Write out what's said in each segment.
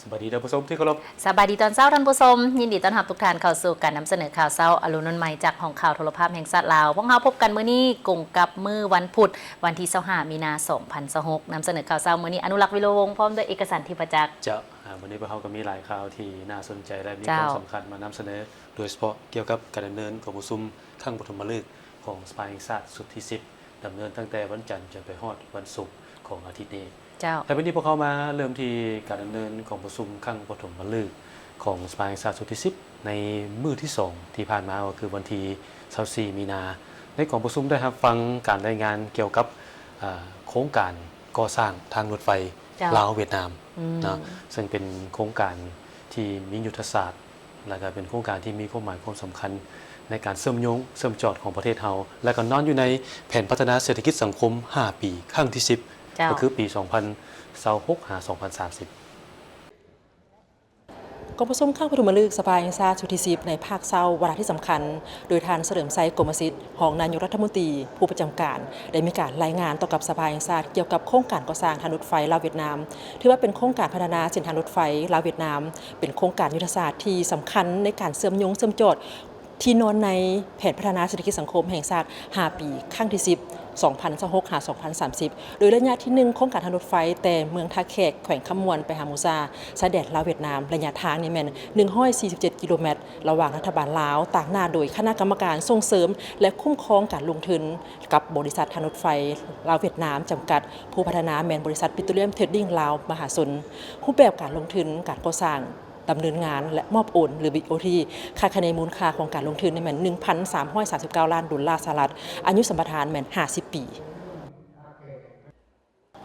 ສະບາຍດີທ່ານຜູ້ຊົມທີ່ເຄົາລົບ. ສະບາຍດີຕອນເຊົ້າທ່ານຜູ້ຊົມ, ຍິນດີຕ້ອນຮັບທຸກທ່ານເຂົ້າສູ່ການນຳສະເໜີຂ່າວເຊົ້າອະລຸນນວນໃໝ່ຈາກຫ້ອງຂ່າວໂທລະພາບແຫ່ງຊາດລາວ. ພວກເຮົາພົບກັນມື້ນີ້ກົງກັບມື້ວັນພຸດ ວັນທີຊາວຫ້າ ມີນາ ສອງພັນຊາວຫົກ. ນຳສະເໜີຂ່າວເຊົ້າມື້ນີ້ ອະນຸລັກ ວິໂລວົງ ພ້ອມດ້ວຍເອກະສັນ ທິບປະຈັກ. ເຈົ້າ, ອາ, ມື້ນີ້ພວກເຮົາກໍມີຫຼາຍຂ່າວທີ່ໜ້າສົນໃຈ ແລະ ມີຄວາມສຳຄັນມານຳສະເໜີ, ໂດຍສະເພາະກ່ຽວກັບການດຳເນີນກອງປະຊຸມຄັ້ງປະຖົມມະລຶກຂອງສະພາແຫ່ງຊາດຊຸດທີສິບ ດຳເນີນຕັ້ງແຕ່ວັນຈັນຈົນໄປຮອດວັນສຸກຂອງອາທິດນີ້. ເຈົ້າ. ແລະ ວັນນີ້ພວກເຮົາມາເລີ່ມທີ່ການດຳເນີນກອງປະຊຸມຄັ້ງປະຖົມມະລຶກຂອງສະພາແຫ່ງຊາດຊຸດທີສິບ ໃນມື້ທີສອງທີ່ຜ່ານມາ ກໍຄືວັນທີຊາວສີ່ ມີນາ. ໃນກອງປະຊຸມໄດ້ຮັບຟັງການລາຍງານກ່ຽວກັບ, ເອີ, ໂຄງການກໍ່ສ້າງທາງລົດໄຟ ເຈົ້າ ລາວ-ຫວຽດນາມ ອືມ ເນາະ, ເຊິ່ງເປັນໂຄງການທີ່ມີຍຸດທະສາດ ແລະ ກໍເປັນໂຄງການທີ່ມີຄວາມໝາຍຄວາມສຳຄັນໃນການເຊື່ອມໂຍງເຊື່ອມຈອດຂອງປະເທດເຮົາ ແລະ ກໍນອນຢູ່ໃນແຜນພັດທະນາເສດຖະກິດສັງຄົມຫ້າປີ ຄັ້ງທີສິບ ເຈົ້າ ກໍຄືປີສອງພັນຊາວຫົກ ຫາ ສອງພັນສາມສິບ. ກອງປະຊຸມຄັ້ງປະຖົມມະລຶກສະພາແຫ່ງຊາດຊຸດທີສິບ ໃນພາກເຊົ້າວາລະທີ່ສຳຄັນ ໂດຍທ່ານ ສະເຫຼີມໄຊ ກົມມະສິດ ຮອງນາຍົກລັດຖະມົນຕີຜູ້ປະຈຳການ ໄດ້ມີການລາຍງານຕໍ່ກັບສະພາແຫ່ງຊາດກ່ຽວກັບໂຄງການກໍ່ສ້າງທາງລົດໄຟລາວ-ຫວຽດນາມ, ຖືວ່າເປັນໂຄງການພັດທະນາເສັ້ນທາງລົດໄຟລາວ-ຫວຽດນາມ, ເປັນໂຄງການຍຸດທະສາດທີ່ສຳຄັນໃນການເຊື່ອມໂຍງເຊື່ອມຈອດ ທີ່ນອນໃນແຜນພັດທະນາເສດຖະກິດສັງຄົມແຫ່ງຊາດຫ້າປີ ຄັ້ງທີສິບ ສອງພັນຊາວຫົກ ຫາ ສອງພັນສາມສິບ ໂດຍໄລຍະທີໜຶ່ງ ໂຄງການທາງລົດໄຟແຕ່ເມືອງທ່າແຂກ ແຂວງຄຳມ່ວນ ໄປຫາມູຊາ ຊາຍແດນລາວ-ຫວຽດນາມ, ໄລຍະທາງນີ້ແມ່ນໜຶ່ງຮ້ອຍສີ່ສິບເຈັດກິໂລແມັດ ລະຫວ່າງລັດຖະບານລາວ ຕາງໜ້າໂດຍຄະນະກຳມະການສົ່ງເສີມ ແລະ ຄຸ້ມຄອງການລົງທຶນ ກັບບໍລິສັດທາງລົດໄຟລາວ-ຫວຽດນາມ ຈຳກັດ, ຜູ້ພັດທະນາແມ່ນບໍລິສັດປິໂຕລຽມເທຣດດິ້ງລາວມະຫາຊົນ. ຮູບແບບການລົງທຶນ, ການກໍ່ສ້າງ, ດຳເນີນງານ ແລະ ມອບໂອນ ຫຼື ບີໂອທີ ຄາດຄະເນມູນຄ່າຂອງການລົງທຶນນີ້ແມ່ນໜຶ່ງພັນສາມຮ້ອຍສາມສິບເກົ້າລ້ານໂດລາສະຫະລັດ, ອາຍຸສຳປະທານແມ່ນຫ້າສິບປີ.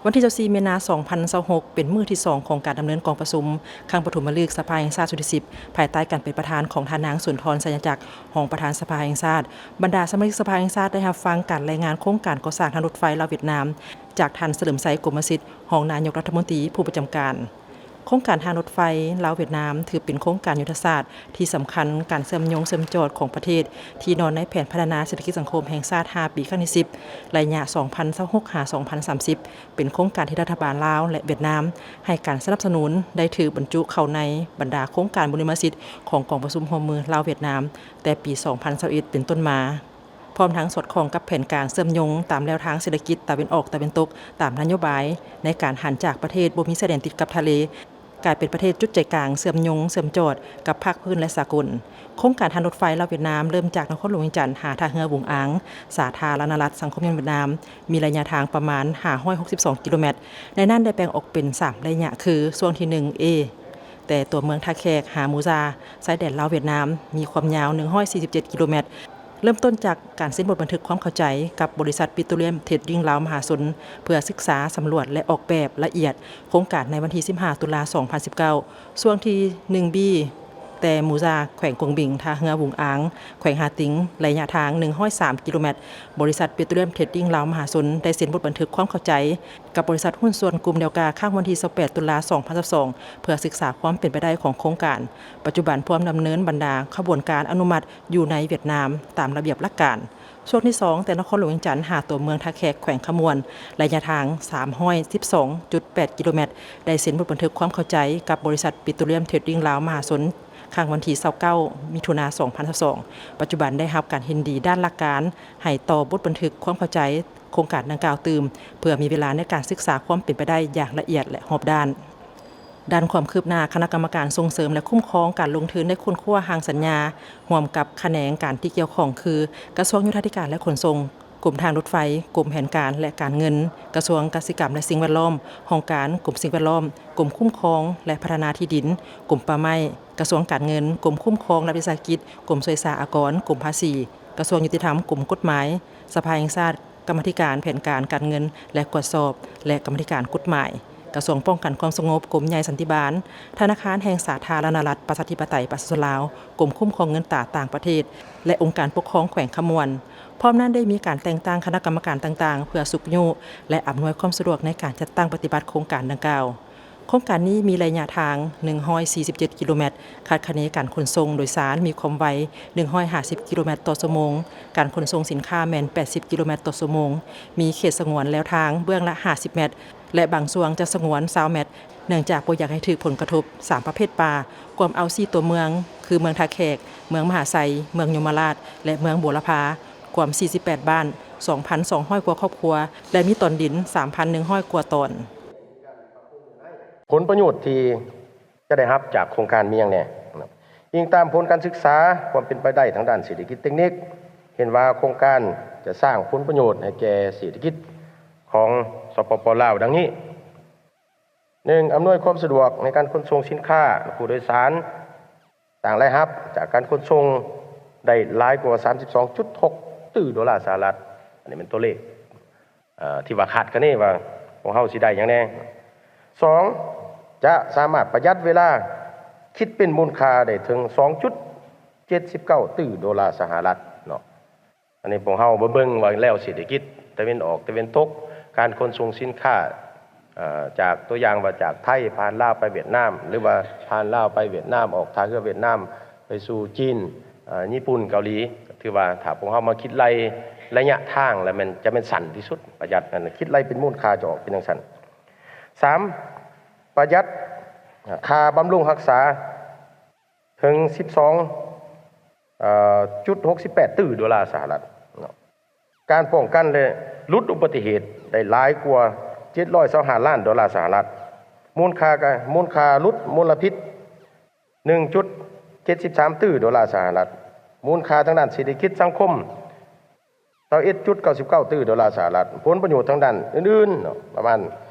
ວັນທີຊາວສີ່ ມີນາ ສອງພັນຊາວຫົກ ເປັນມື້ທີສອງຂອງການດຳເນີນກອງປະຊຸມຄັ້ງປະຖົມມະລຶກສະພາແຫ່ງຊາດຊຸດທີສິບ ພາຍໃຕ້ການເປັນປະທານຂອງທ່ານນາງ ສຸນທອນ ໄຊຍະຈັກ ຮອງປະທານສະພາແຫ່ງຊາດ. ບັນດາສະມາຊິກສະພາແຫ່ງຊາດໄດ້ຮັບຟັງການລາຍງານໂຄງການກໍ່ສ້າງທາງລົດໄຟລາວ-ຫວຽດນາມ ຈາກທ່ານ ສະເຫຼີມໄຊ ກົມມະສິດ ຮອງນາຍົກລັດຖະມົນຕີຜູ້ປະຈຳການ. ໂຄງການທາງລົດໄຟລາວ-ຫວຽດນາມ ຖືເປັນໂຄງການຍຸດທະສາດທີ່ສຳຄັນການເຊື່ອມໂຍງເຊື່ອມຈອດຂອງປະເທດ ທີ່ນອນໃນແຜນພັດທະນາເສດຖະກິດສັງຄົມແຫ່ງຊາດຫ້າປີ ຄັ້ງທີສິບ ໄລຍະສອງພັນຊາວຫົກ ຫາ ສອງພັນສາມສິບ ເປັນໂຄງການທີ່ລັດຖະບານລາວ ແລະ ຫວຽດນາມ ໃຫ້ການສະໜັບສະໜູນ ໄດ້ຖືກບັນຈຸເຂົ້າໃນບັນດາໂຄງການບຸລິມະສິດຂອງກອງປະຊຸມຮ່ວມມືລາວ-ຫວຽດນາມ ແຕ່ປີສອງພັນຊາວເອັດ ເປັນຕົ້ນມາ, ພ້ອມທັງສອດຄ່ອງກັບແຜນການເຊື່ອມໂຍງຕາມແລວທາງເສດຖະກິດຕາເວັນອອກຕາເວັນຕົກ ຕາມນະໂຍບາຍໃນການຫັນຈາກປະເທດບໍ່ມີຊາຍແດນຕິດກັບທະເລ ກາຍເປັນປະເທດຈຸດໃຈກາງເຊື່ອມໂຍງເຊື່ອມຈອດກັບພາກພື້ນ ແລະ ສາກົນ. ໂຄງການທາງລົດໄຟລາວ-ຫວຽດນາມ ເລີ່ມຈາກນະຄອນຫຼວງວຽງຈັນຫາທ່າເຮືອຫວຸງອາງ, ສາທາລະນະລັດສັງຄົມນິຍົມຫວຽດນາມ, ມີໄລຍະທາງປະມານຫ້າຮ້ອຍຫົກສິບສອງກິໂລແມັດ. ໃນນັ້ນໄດ້ແບ່ງອອກເປັນສາມໄລຍະ ຄື ຊ່ວງທີໜຶ່ງ A ແຕ່ຕົວເມືອງທ່າແຂກຫາມູຊາ ຊາຍແດນລາວ-ຫວຽດນາມ ມີຄວາມຍາວໜຶ່ງຮ້ອຍສີ່ສິບເຈັດກິໂລແມັດ. ເລີ່ມຕົ້ນຈາກການເຊັນບົດບັນທຶກຄວາມເຂົ້າໃຈກັບບໍລິສັດປິໂຕລຽມເທຣດດິ້ງລາວມະຫາຊົນ ເພື່ອສຶກສາ, ສຳຫຼວດ ແລະ ອອກແບບລະອຽດໂຄງການໃນວັນທີສິບຫ້າ ຕຸລາ ສອງພັນສິບເກົ້າ. ຊ່ວງທີໜຶ່ງ B ແຕ່ມູຊາ ແຂວງກົງບິງ, ທ່າເຮືອຫວຸງອາງ ແຂວງຫາຕິງ, ໄລຍະທາງໜຶ່ງຮ້ອຍສາມກິໂລແມັດ. ບໍລິສັດປິໂຕລຽມເທຣດດິ້ງລາວມະຫາຊົນ ໄດ້ເຊັນບົດບັນທຶກຄວາມເຂົ້າໃຈກັບບໍລິສັດຫຸ້ນສ່ວນກຸ່ມແດວກາ ຄັ້ງວັນທີຊາວແປດ ຕຸລາ ສອງພັນຊາວສອງ ເພື່ອສຶກສາຄວາມເປັນໄປໄດ້ຂອງໂຄງການ. ປັດຈຸບັນພ້ອມດຳເນີນບັນດາຂະບວນການອະນຸມັດ ຢູ່ໃນຫວຽດນາມຕາມລະບຽບຫຼັກການ. ຊ່ວງທີສອງ ແຕ່ນະຄອນຫຼວງວຽງຈັນຫາຕົວເມືອງທ່າແຂກ ແຂວງຄຳມ່ວນ, ໄລຍະທາງສາມຮ້ອຍສິບສອງຈຸດແປດກິໂລແມັດ, ໄດ້ເຊັນບົດບັນທຶກຄວາມເຂົ້າໃຈກັບບໍລິສັດປິໂຕລຽມເທຣດດິ້ງລາວມະຫາຊົນ ຄັ້ງວັນທີຊາວເກົ້າ ມິຖຸນາ ສອງພັນຊາວສອງ. ປັດຈຸບັນໄດ້ຮັບການເຫັນດີດ້ານຫຼັກການໃຫ້ຕໍ່ບົດບັນທຶກຄວາມເຂົ້າໃຈໂຄງການດັ່ງກ່າວຕື່ມ ເພື່ອມີເວລາໃນການສຶກສາຄວາມເປັນໄປໄດ້ຢ່າງລະອຽດ ແລະ ຮອບດ້ານ. ດ້ານຄວາມຄືບໜ້າ, ຄະນະກຳມະການສົ່ງເສີມ ແລະ ຄຸ້ມຄອງການລົງທຶນໄດ້ຄົ້ນຄວ້າຮ່າງສັນຍາຮ່ວມກັບຂະແໜງການທີ່ກ່ຽວຂ້ອງ ຄື ກະຊວງໂຍທາທິການ ແລະ ຂົນສົ່ງ, ກົມທາງລົດໄຟ, ກົມແຜນການ ແລະ ການເງິນ, ກະຊວງກະສິກຳ ແລະ ສິ່ງແວດລ້ອມ, ຫ້ອງການກົມສິ່ງແວດລ້ອມ, ກົມຄຸ້ມຄອງ ແລະ ພັດທະນາທີ່ດິນ, ກົມປ່າໄມ້, ກະຊວງການເງິນ, ກົມຄຸ້ມຄອງລັດວິສາຫະກິດ, ກົມສ່ວຍສາອາກອນ, ກົມພາສີ, ກະຊວງຍຸຕິທຳ, ກົມກົດໝາຍ, ສະພາແຫ່ງຊາດ, ກຳມາທິການແຜນການການເງິນ ແລະ ກວດສອບ ແລະ ກຳມາທິການກົດໝາຍ, ກະຊວງປ້ອງກັນຄວາມສະຫງົບ, ກົມໃຫຍ່ສັນຕິບານ, ທະນາຄານແຫ່ງສາທາລະນະລັດ ປະຊາທິປະໄຕ ປະຊາຊົນລາວ, ກົມຄຸ້ມຄອງເງິນຕາຕ່າງປະເທດ ແລະ ອົງການປົກຄອງແຂວງຄຳມ່ວນ. ພ້ອມນັ້ນໄດ້ມີການແຕ່ງຕັ້ງຄະນະກຳມະການຕ່າງໆ ເພື່ອຊຸກຍູ້ ແລະ ອຳນວຍຄວາມສະດວກໃນການຈັດຕັ້ງປະຕິບັດໂຄງການດັ່ງກ່າວ. ໂຄງການນີ້ມີໄລຍະທາງໜຶ່ງຮ້ອຍສີ່ສິບເຈັດກິໂລແມັດ, ຄາດຄະເນການຂົນສົ່ງໂດຍສານມີຄວາມໄວໜຶ່ງຮ້ອຍຫ້າສິບກິໂລແມັດຕໍ່ຊົ່ວໂມງ, ການຂົນສົ່ງສິນຄ້າແມ່ນແປດສິບກິໂລແມັດຕໍ່ຊົ່ວໂມງ, ມີເຂດສະຫງວນແລວທາງເບື້ອງລະຫ້າສິບແມັດ ແລະ ບາງຊ່ວງຈະສະຫງວນຊາວແມັດ, ເນື່ອງຈາກບໍ່ຢາກໃຫ້ຖືກຜົນກະທົບສາມປະເພດປ່າ, ກວມເອົາສີ່ຕົວເມືອງ ຄື ເມືອງທ່າແຂກ, ເມືອງມະຫາໄຊ, ເມືອງຍົມມະລາດ ແລະ ເມືອງບົວລະພາ, ກວມສີ່ສິບແປດບ້ານ, ສອງພັນສອງຮ້ອຍກວ່າຄອບຄົວ ແລະ ມີຕອນດິນສາມພັນໜຶ່ງຮ້ອຍກວ່າຕອນ. ຜົນປະໂຫຍດທີ່ຈະໄດ້ຮັບຈາກໂຄງການມີຫຍັງແດ່? ອີງຕາມຜົນການສຶກສາຄວາມເປັນໄປໄດ້ທາງດ້ານເສດຖະກິດເຕັກນິກ, ເຫັນວ່າໂຄງການຈະສ້າງຜົນປະໂຫຍດໃຫ້ແກ່ເສດຖະກິດຂອງ ສປປ ລາວ ດັ່ງນີ້. ໜຶ່ງ, ອຳນວຍຄວາມສະດວກໃນການຂົນສົ່ງສິນຄ້າ ແລະ ຜູ້ໂດຍສານ, ສ້າງລາຍຮັບຈາກການຂົນສົ່ງໄດ້ຫຼາຍກວ່າສາມສິບສອງຈຸດຫົກຕື້ໂດລາສະຫະລັດ. ອັນນີ້ແມ່ນຕົວເລກ ເອີ ທີ່ວ່າຄາດຄະເນວ່າພວກເຮົາຊິໄດ້ຫຍັງແດ່. ສອງ, ຈະສາມາດປະຢັດເວລາ, ຄິດເປັນມູນຄ່າໄດ້ເຖິງສອງຈຸດເຈັດສິບເກົ້າຕື້ໂດລາສະຫະລັດເນາະ. ອັນນີ້ພວກເຮົາມາເບິ່ງວ່າແນວເສດຖະກິດຕາເວັນອອກຕາເວັນຕົກ, ການຂົນສົ່ງສິນຄ້າ ເອີ ຈາກຕົວຢ່າງວ່າຈາກໄທຜ່ານລາວໄປຫວຽດນາມ ຫຼືວ່າຜ່ານລາວໄປຫວຽດນາມ ອອກທ່າເຮືອຫວຽດນາມໄປສູ່ຈີນ, ເອີ ຍີ່ປຸ່ນ, ເກົາຫຼີ, ຖືວ່າຖ້າພວກເຮົາມາຄິດໄລ່ໄລຍະທາງແລ້ວແມ່ນ ຈະແມ່ນສັ້ນທີ່ສຸດ, ປະຢັດນັ້ນ, ຄິດໄລ່ເປັນມູນຄ່າຈະອອກເປັນຈັ່ງຊັ້ນ. ສາມ, ປະຢັດຄ່າບຳລຸງຮັກສາ ເຖິງສິບສອງ ເອີ ຈຸດຫົກສິບແປດຕື້ໂດລາສະຫະລັດເນາະ. ການປ້ອງກັນ ແລະ ຫຼຸດອຸບັດຕິເຫດໄດ້ຫຼາຍກວ່າເຈັດຮ້ອຍຊາວຫ້າລ້ານໂດລາສະຫະລັດ, ມູນຄ່າກະ ມູນຄ່າຫຼຸດມົນລະພິດໜຶ່ງຈຸດເຈັດສິບສາມຕື້ໂດລາສະຫະລັດ, ມູນຄ່າທາງດ້ານເສດຖະກິດສັງຄົມ ຊາວເອັດຈຸດເກົ້າສິບເກົ້າຕື້ໂດລາສະຫະລັດ, ຜົນປະໂຫຍດທາງດ້ານອື່ນໆເນາະ ປະມານ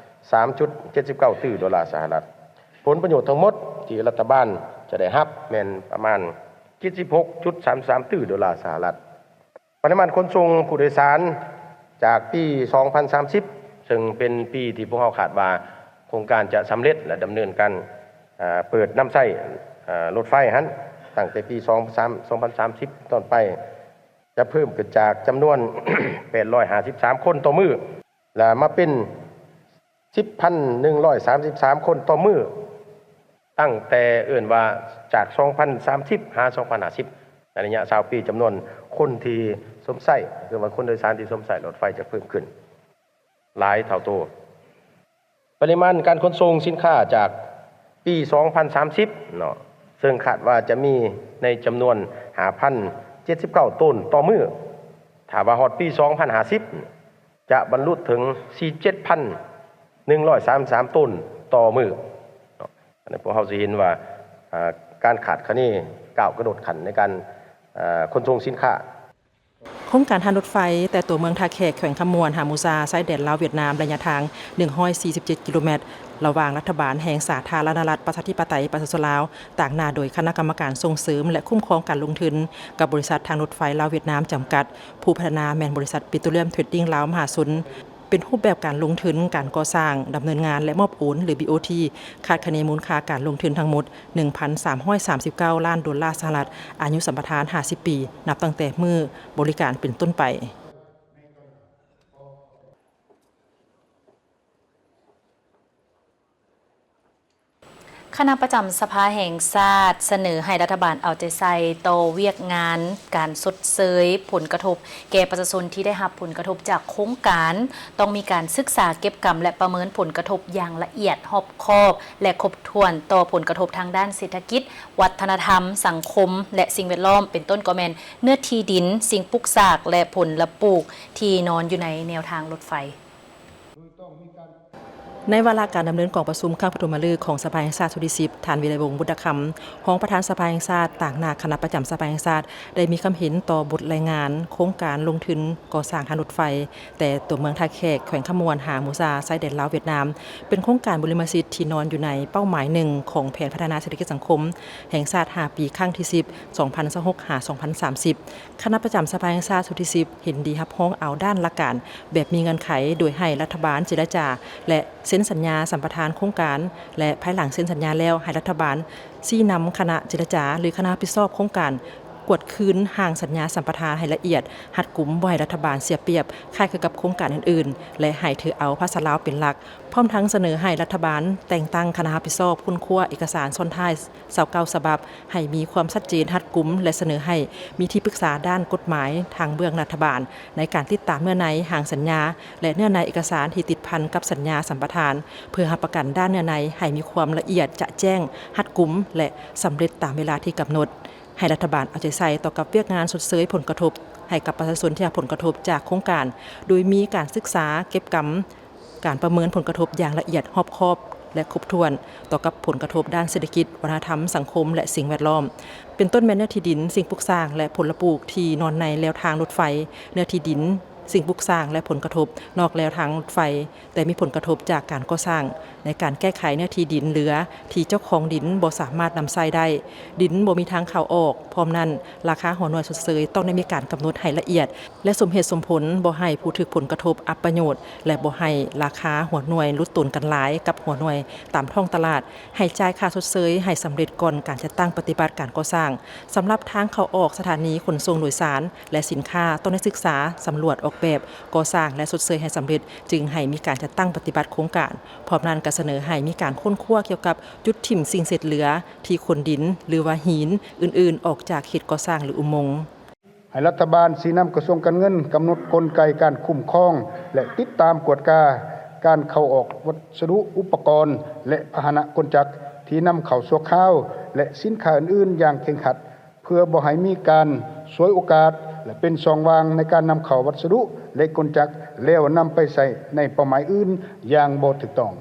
ສາມຈຸດເຈັດສິບເກົ້າຕື້ໂດລາສະຫະລັດ, ຜົນປະໂຫຍດທັງໝົດທີ່ລັດຖະບານຈະໄດ້ຮັບແມ່ນປະມານເຈັດສິບຫົກຈຸດສາມສິບສາມຕື້ໂດລາສະຫະລັດ. ປະລິມານຂົນສົ່ງຜູ້ໂດຍສານຈາກປີສອງພັນສາມສິບ ເຊິ່ງເປັນປີທີ່ພວກເຮົາຄາດວ່າໂຄງການຈະສຳເລັດ ແລະ ດຳເນີນການ ເອີ ເປີດນຳໃຊ້ ເອີ ລົດໄຟຫັ້ນ ຕັ້ງແຕ່ປີສອງພັນສາມ ສອງພັນສາມສິບເປັນຕົ້ນໄປ ຈະເພີ່ມຂຶ້ນຈາກຈຳນວນແປດຮ້ອຍຫ້າສິບສາມຄົນຕໍ່ມື້ ແລະ ມາເປັນສິບພັນໜຶ່ງຮ້ອຍສາມສິບສາມຄົນຕໍ່ມື້, ຕັ້ງແຕ່ເອີ້ນວ່າຈາກສອງພັນສາມສິບຫາສອງພັນຫ້າສິບ ໃນໄລຍະຊາວປີ ຈຳນວນຄົນທີ່ຊົມໃຊ້ ຄືວ່າຄົນໂດຍສານທີ່ຊົມໃຊ້ລົດໄຟຈະເພີ່ມຂຶ້ນຫຼາຍເທົ່າໂຕ. ປະລິມານການຂົນສົ່ງສິນຄ້າຈາກປີສອງພັນສາມສິບເນາະ ເຊິ່ງຄາດວ່າຈະມີໃນຈຳນວນຫ້າພັນເຈັດສິບເກົ້າໂຕນຕໍ່ມື້, ຖ້າວ່າຮອດປີສອງພັນຫ້າສິບ ຈະບັນລຸເຖິງສີ່ເຈັດພັນໜຶ່ງຮ້ອຍສາມສິບສາມໂຕນຕໍ່ມື້ເນາະ. ອັນນີ້ພວກເຮົາຊິເຫັນວ່າ ເອີ ການຄາດຄະເນກ້າວກະໂດດຂັ້ນໃນການ ເອີ ຂົນສົ່ງສິນຄ້າ. ໂຄງການທາງລົດໄຟແຕ່ຕົວເມືອງທ່າແຂກ ແຂວງຄຳມ່ວນ ຫາມູຊາ ຊາຍແດນລາວ-ຫວຽດນາມ ໄລຍະທາງໜຶ່ງຮ້ອຍສີ່ສິບເຈັດກິໂລແມັດ ລະຫວ່າງລັດຖະບານແຫ່ງສາທາລະນະລັດປະຊາທິປະໄຕປະຊາຊົນລາວ ຕາງໜ້າໂດຍຄະນະກຳມະການສົ່ງເສີມ ແລະ ຄຸ້ມຄອງການລົງທຶນ ກັບບໍລິສັດທາງລົດໄຟລາວ-ຫວຽດນາມ ຈຳກັດ, ຜູ້ພັດທະນາແມ່ນບໍລິສັດປິໂຕຣລຽມເທຣດດິ້ງລາວມະຫາຊົນ. ເປັນຮູບແບບການລົງທຶນ, ການກໍ່ສ້າງ, ດຳເນີນງານ ແລະ ມອບໂອນ ຫຼື ບີໂອທີ ຄາດຄະເນມູນຄ່າການລົງທຶນທັງໝົດ ໜຶ່ງພັນສາມຮ້ອຍສາມສິບເກົ້າລ້ານໂດລາສະຫະລັດ, ອາຍຸສຳປະທານຫ້າສິບປີ ນັບຕັ້ງແຕ່ມື້ບໍລິການເປັນຕົ້ນໄປ. ຄະນະປະຈຳສະພາແຫ່ງຊາດສະເໜີໃຫ້ລັດຖະບານເອົາໃຈໃສ່ຕໍ່ວຽກງານການຊົດເຊີຍຜົນກະທົບແກ່ປະຊາຊົນທີ່ໄດ້ຮັບຜົນກະທົບຈາກໂຄງການ, ຕ້ອງມີການສຶກສາເກັບກຳ ແລະ ປະເມີນຜົນກະທົບຢ່າງລະອຽດຮອບຄອບ ແລະ ຄົບຖ້ວນຕໍ່ຜົນກະທົບທາງດ້ານເສດຖະກິດ, ວັດທະນະທຳ, ສັງຄົມ ແລະ ສິ່ງແວດລ້ອມ, ເປັນຕົ້ນກໍແມ່ນເນື້ອທີ່ດິນ, ສິ່ງປຸກສາກ ແລະ ຜົນລະປູກທີ່ນອນຢູ່ໃນແນວທາງລົດໄຟ. ໃນວາລະການດຳເນີນກອງປະຊຸມຄັ້ງປະຖົມມະລຶກຂອງສະພາແຫ່ງຊາດຊຸດທີສິບ ທ່ານ ວິໄລວົງ ບຸດດະຄຳ ຮອງປະທານສະພາແຫ່ງຊາດ ຕາງໜ້າຄະນະປະຈຳສະພາແຫ່ງຊາດ ໄດ້ມີຄຳເຫັນຕໍ່ບົດລາຍງານໂຄງການລົງທຶນກໍ່ສ້າງທາງລົດໄຟ ແຕ່ຕົວເມືອງທ່າແຂກ ແຂວງຄຳມ່ວນ ຫາມູຊາ ຊາຍແດນລາວ-ຫວຽດນາມ ເປັນໂຄງການບຸລິມະສິດທີ່ນອນຢູ່ໃນເປົ້າໝາຍໜຶ່ງຂອງແຜນພັດທະນາເສດຖະກິດສັງຄົມແຫ່ງຊາດຫ້າປີ ຄັ້ງທີສິບ ສອງພັນຊາວຫົກ ຫາ ສອງພັນສາມສິບ. ຄະນະປະຈຳສະພາແຫ່ງຊາດຊຸດທີສິບ ເຫັນດີຮັບຮອງເອົາດ້ານຫຼັກການແບບມີເງື່ອນໄຂ ໂດຍໃຫ້ລັດຖະບານເຈລະຈາ ແລະ ເຊັນສັນຍາສຳປະທານໂຄງການ ແລະ ພາຍຫຼັງເຊັນສັນຍາແລ້ວ ໃຫ້ລັດຖະບານຊີ້ນຳຄະນະເຈລະຈາ ຫຼື ຄະນະຮັບຜິດຊອບໂຄງການ ກວດຄືນຮ່າງສັນຍາສຳປະທານໃຫ້ລະອຽດ, ຮັດກຸມບໍ່ໃຫ້ລັດຖະບານເສຍປຽບຄ້າຍຄືກັບໂຄງການອື່ນໆ ແລະ ໃຫ້ຖືເອົາພາສາລາວເປັນຫຼັກ, ພ້ອມທັງສະເໜີໃຫ້ລັດຖະບານແຕ່ງຕັ້ງຄະນະຮັບຜິດຊອບຄົ້ນຄວ້າເອກະສານຊ້ອນທ້າຍຊາວເກົ້າສະບັບ ໃຫ້ມີຄວາມຊັດເຈນ, ຮັດກຸມ ແລະ ສະເໜີໃຫ້ມີທີ່ປຶກສາດ້ານກົດໝາຍທາງເບື້ອງລັດຖະບານ ໃນການຕິດຕາມເນື້ອໃນຮ່າງສັນຍາ ແລະ ເນື້ອໃນເອກະສານທີ່ຕິດພັນກັບສັນຍາສຳປະທານ ເພື່ອຮັບປະກັນດ້ານເນື້ອໃນໃຫ້ມີຄວາມລະອຽດຈະແຈ້ງ, ຮັດກຸມ ແລະ ສຳເລັດຕາມເວລາທີ່ກຳນົດ. ໃຫ້ລັດຖະບານເອົາໃຈໃສ່ຕໍ່ກັບວຽກງານຊົດເຊີຍຜົນກະທົບໃຫ້ກັບປະຊາຊົນທີ່ຮັບຜົນກະທົບຈາກໂຄງການ, ໂດຍມີການສຶກສາເກັບກຳ ການປະເມີນຜົນກະທົບຢ່າງລະອຽດຮອບຄອບ ແລະ ຄົບຖ້ວນ ຕໍ່ກັບຜົນກະທົບດ້ານເສດຖະກິດ, ວັດທະນະທຳ, ສັງຄົມ ແລະ ສິ່ງແວດລ້ອມ, ເປັນຕົ້ນແມ່ນເນື້ອທີ່ດິນ, ສິ່ງປຸກສ້າງ ແລະ ຜົນລະປູກທີ່ນອນໃນແລວທາງລົດໄຟ, ເນື້ອທີ່ດິນ, ສິ່ງປຸກສ້າງ ແລະ ຜົນກະທົບນອກແລວທາງລົດໄຟ ແຕ່ມີຜົນກະທົບຈາກການກໍ່ສ້າງ, ໃນການແກ້ໄຂເນື້ອທີ່ດິນເຫຼືອທີ່ເຈົ້າຂອງດິນບໍ່ສາມາດນຳໃຊ້ໄດ້, ດິນບໍ່ມີທາງເຂົ້າອອກ, ພ້ອມນັ້ນ ລາຄາຫົວໜ່ວຍຊົດເຊີຍຕ້ອງໄດ້ມີການກຳນົດໃຫ້ລະອຽດ ແລະ ສົມເຫດສົມຜົນ, ບໍ່ໃຫ້ຜູ້ຖືກຜົນກະທົບອັບປະໂຫຍດ ແລະ ບໍ່ໃຫ້ລາຄາຫົວໜ່ວຍຫຼຸດໂຕນກັນຫຼາຍກັບຫົວໜ່ວຍຕາມທ້ອງຕະຫຼາດ, ໃຫ້ຈ່າຍຄ່າຊົດເຊີຍໃຫ້ສຳເລັດກ່ອນການຈັດຕັ້ງປະຕິບັດການກໍ່ສ້າງ. ສຳລັບທາງເຂົ້າອອກສະຖານີຂົນສົ່ງໂດຍສານ ແລະ ສິນຄ້າ ຕ້ອງໄດ້ສຶກສາ, ສຳຫຼວດ, ອອກແບບ, ກໍ່ສ້າງ ແລະ ຊົດເຊີຍໃຫ້ສຳເລັດ ຈຶ່ງໃຫ້ມີການຈັດຕັ້ງປະຕິບັດໂຄງການ. ພ້ອມນັ້ນກໍສະເໜີໃຫ້ມີການຄົ້ນຄວ້າກ່ຽວກັບຈຸດຖິ້ມສິ່ງເສດເຫຼືອທີ່ຂົນດິນ ຫຼືວ່າຫີນອື່ນໆອອກຈາກເຂດກໍ່ສ້າງ ຫຼື ອຸໂມງ. ໃຫ້ລັດຖະບານຊີ້ນຳກະຊວງການເງິນກຳນົດກົນໄກການຄຸ້ມຄອງ ແລະ ຕິດຕາມກວດກາການເຂົ້າອອກວັດສະດຸ, ອຸປະກອນ ແລະ ພາຫະນະກົນຈັກທີ່ນຳເຂົ້າຊົ່ວຄາວ ແລະ ສິນຄ້າອື່ນໆຢ່າງເຄັ່ງຄັດ ເພື່ອບໍ່ໃຫ້ມີການສວຍໂອກາດ ແລະ ເປັນຊ່ອງວ່າງໃນການນຳເຂົ້າວັດສະດຸ ແລະ ກົນຈັກ ແລ້ວນຳໄປໃຊ້ໃນເປົ້າໝາຍອື່ນຢ່າງບໍ່ຖືກຕ້ອງ.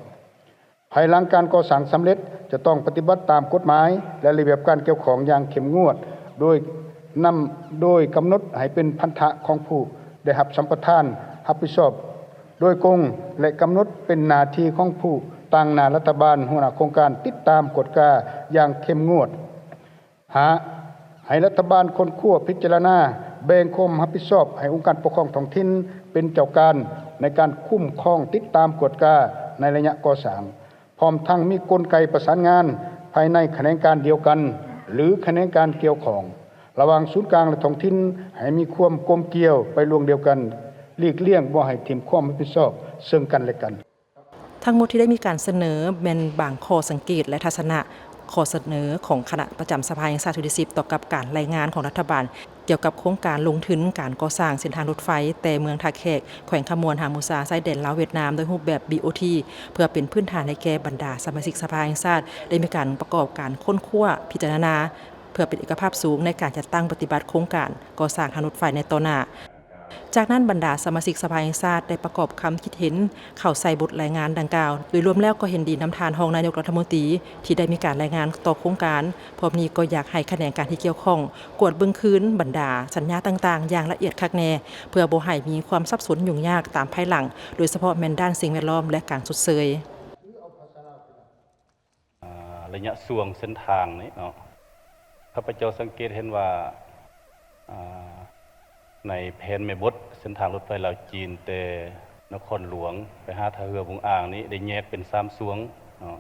ພາຍຫຼັງການກໍ່ສ້າງສຳເລັດ ຈະຕ້ອງປະຕິບັດຕາມກົດໝາຍ ແລະ ລະບຽບການກ່ຽວຂ້ອງຢ່າງເຂັ້ມງວດ ໂດຍນຳ ໂດຍກຳນົດໃຫ້ເປັນພັນທະຂອງຜູ້ໄດ້ຮັບສຳປະທານຮັບຜິດຊອບໂດຍກົງ ແລະ ກຳນົດເປັນໜ້າທີ່ຂອງຜູ້ຕາງໜ້າລັດຖະບານ, ຫົວໜ້າໂຄງການ, ຕິດຕາມກວດກາຢ່າງເຂັ້ມງວດ. ຫ້າ, ໃຫ້ລັດຖະບານຄົ້ນຄວ້າ, ພິຈາລະນາ, ແບ່ງຄວາມຮັບຜິດຊອບໃຫ້ອົງການປົກຄອງທ້ອງຖິ່ນເປັນເຈົ້າການໃນການຄຸ້ມຄອງ, ຕິດຕາມ, ກວດກາໃນໄລຍະກໍ່ສ້າງ, ພ້ອມທັງມີກົນໄກປະສານງານພາຍໃນຂະແໜງການດຽວກັນ ຫຼື ຂະແໜງການກ່ຽວຂ້ອງ ລະຫວ່າງສູນກາງ ແລະ ທ້ອງຖິ່ນ ໃຫ້ມີຄວາມກົມກ່ຽວໄປລວງດຽວກັນ, ຫຼີກລ່ຽງບໍ່ໃຫ້ຖິ້ມຄວາມຮັບຜິດຊອບເຊິ່ງກັນ ແລະ ກັນ. ທັງໝົດທີ່ໄດ້ມີການສະເໜີແມ່ນບາງຂໍ້ສັງເກດ ແລະ ທັດສະນະຂໍ້ສະເໜີຂອງຄະນະປະຈຳສະພາແຫ່ງຊາດຊຸດທີສິບ ຕໍ່ກັບການລາຍງານຂອງລັດຖະບານກ່ຽວກັບໂຄງການລົງທຶນການກໍ່ສ້າງເສັ້ນທາງລົດໄຟແຕ່ເມືອງທ່າແຂກ ແຂວງຄຳມ່ວນ ຫາໝູຊາ ຊາຍແດນລາວ-ຫວຽດນາມ ດ້ວຍຮູບແບບ ບີໂອທີ ເພື່ອເປັນພື້ນຖານໃຫ້ແກ່ບັນດາສະມາຊິກສະພາແຫ່ງຊາດ ໄດ້ມີການປະກອບການຄົ້ນຄວ້າ, ພິຈາລະນາ ເພື່ອເປັນເອກະພາບສູງໃນການຈັດຕັ້ງປະຕິບັດໂຄງການກໍ່ສ້າງທາງລົດໄຟໃນຕໍ່ໜ້າ. ຈາກນັ້ນ ບັນດາສະມາຊິກສະພາແຫ່ງຊາດໄດ້ປະກອບຄຳຄິດເຫັນເຂົ້າໃສ່ບົດລາຍງານດັ່ງກ່າວ. ໂດຍລວມແລ້ວກໍເຫັນດີນຳທ່ານຮອງນາຍົກລັດຖະມົນຕີທີ່ໄດ້ມີການລາຍງານຕໍ່ໂຄງການ. ພ້ອມນີ້ກໍຢາກໃຫ້ຂະແໜງການທີ່ກ່ຽວຂ້ອງກວດເບິ່ງຄືນບັນດາສັນຍາຕ່າງໆຢ່າງລະອຽດຄັກແນ່ ເພື່ອບໍ່ໃຫ້ມີຄວາມສັບສົນຫຍຸ້ງຍາກຕາມພາຍຫຼັງ, ໂດຍສະເພາະແມ່ນດ້ານສິ່ງແວດລ້ອມ ແລະ ການຊົດເຊີຍ. ອາ ໄລຍະຊ່ວງເສັ້ນທາງນີ້ເນາະ, ຂ້າພະເຈົ້າສັງເກດເຫັນວ່າ ອາ ໃນແຜນແມ່ບົດເສັ້ນທາງລົດໄຟລາວ-ຈີນ ແຕ່ນະຄອນຫຼວງໄປຫາທ່າເຮືອບົງອ່າງນີ້ ໄດ້ແຍກເປັນສາມຊ່ວງເນາະ.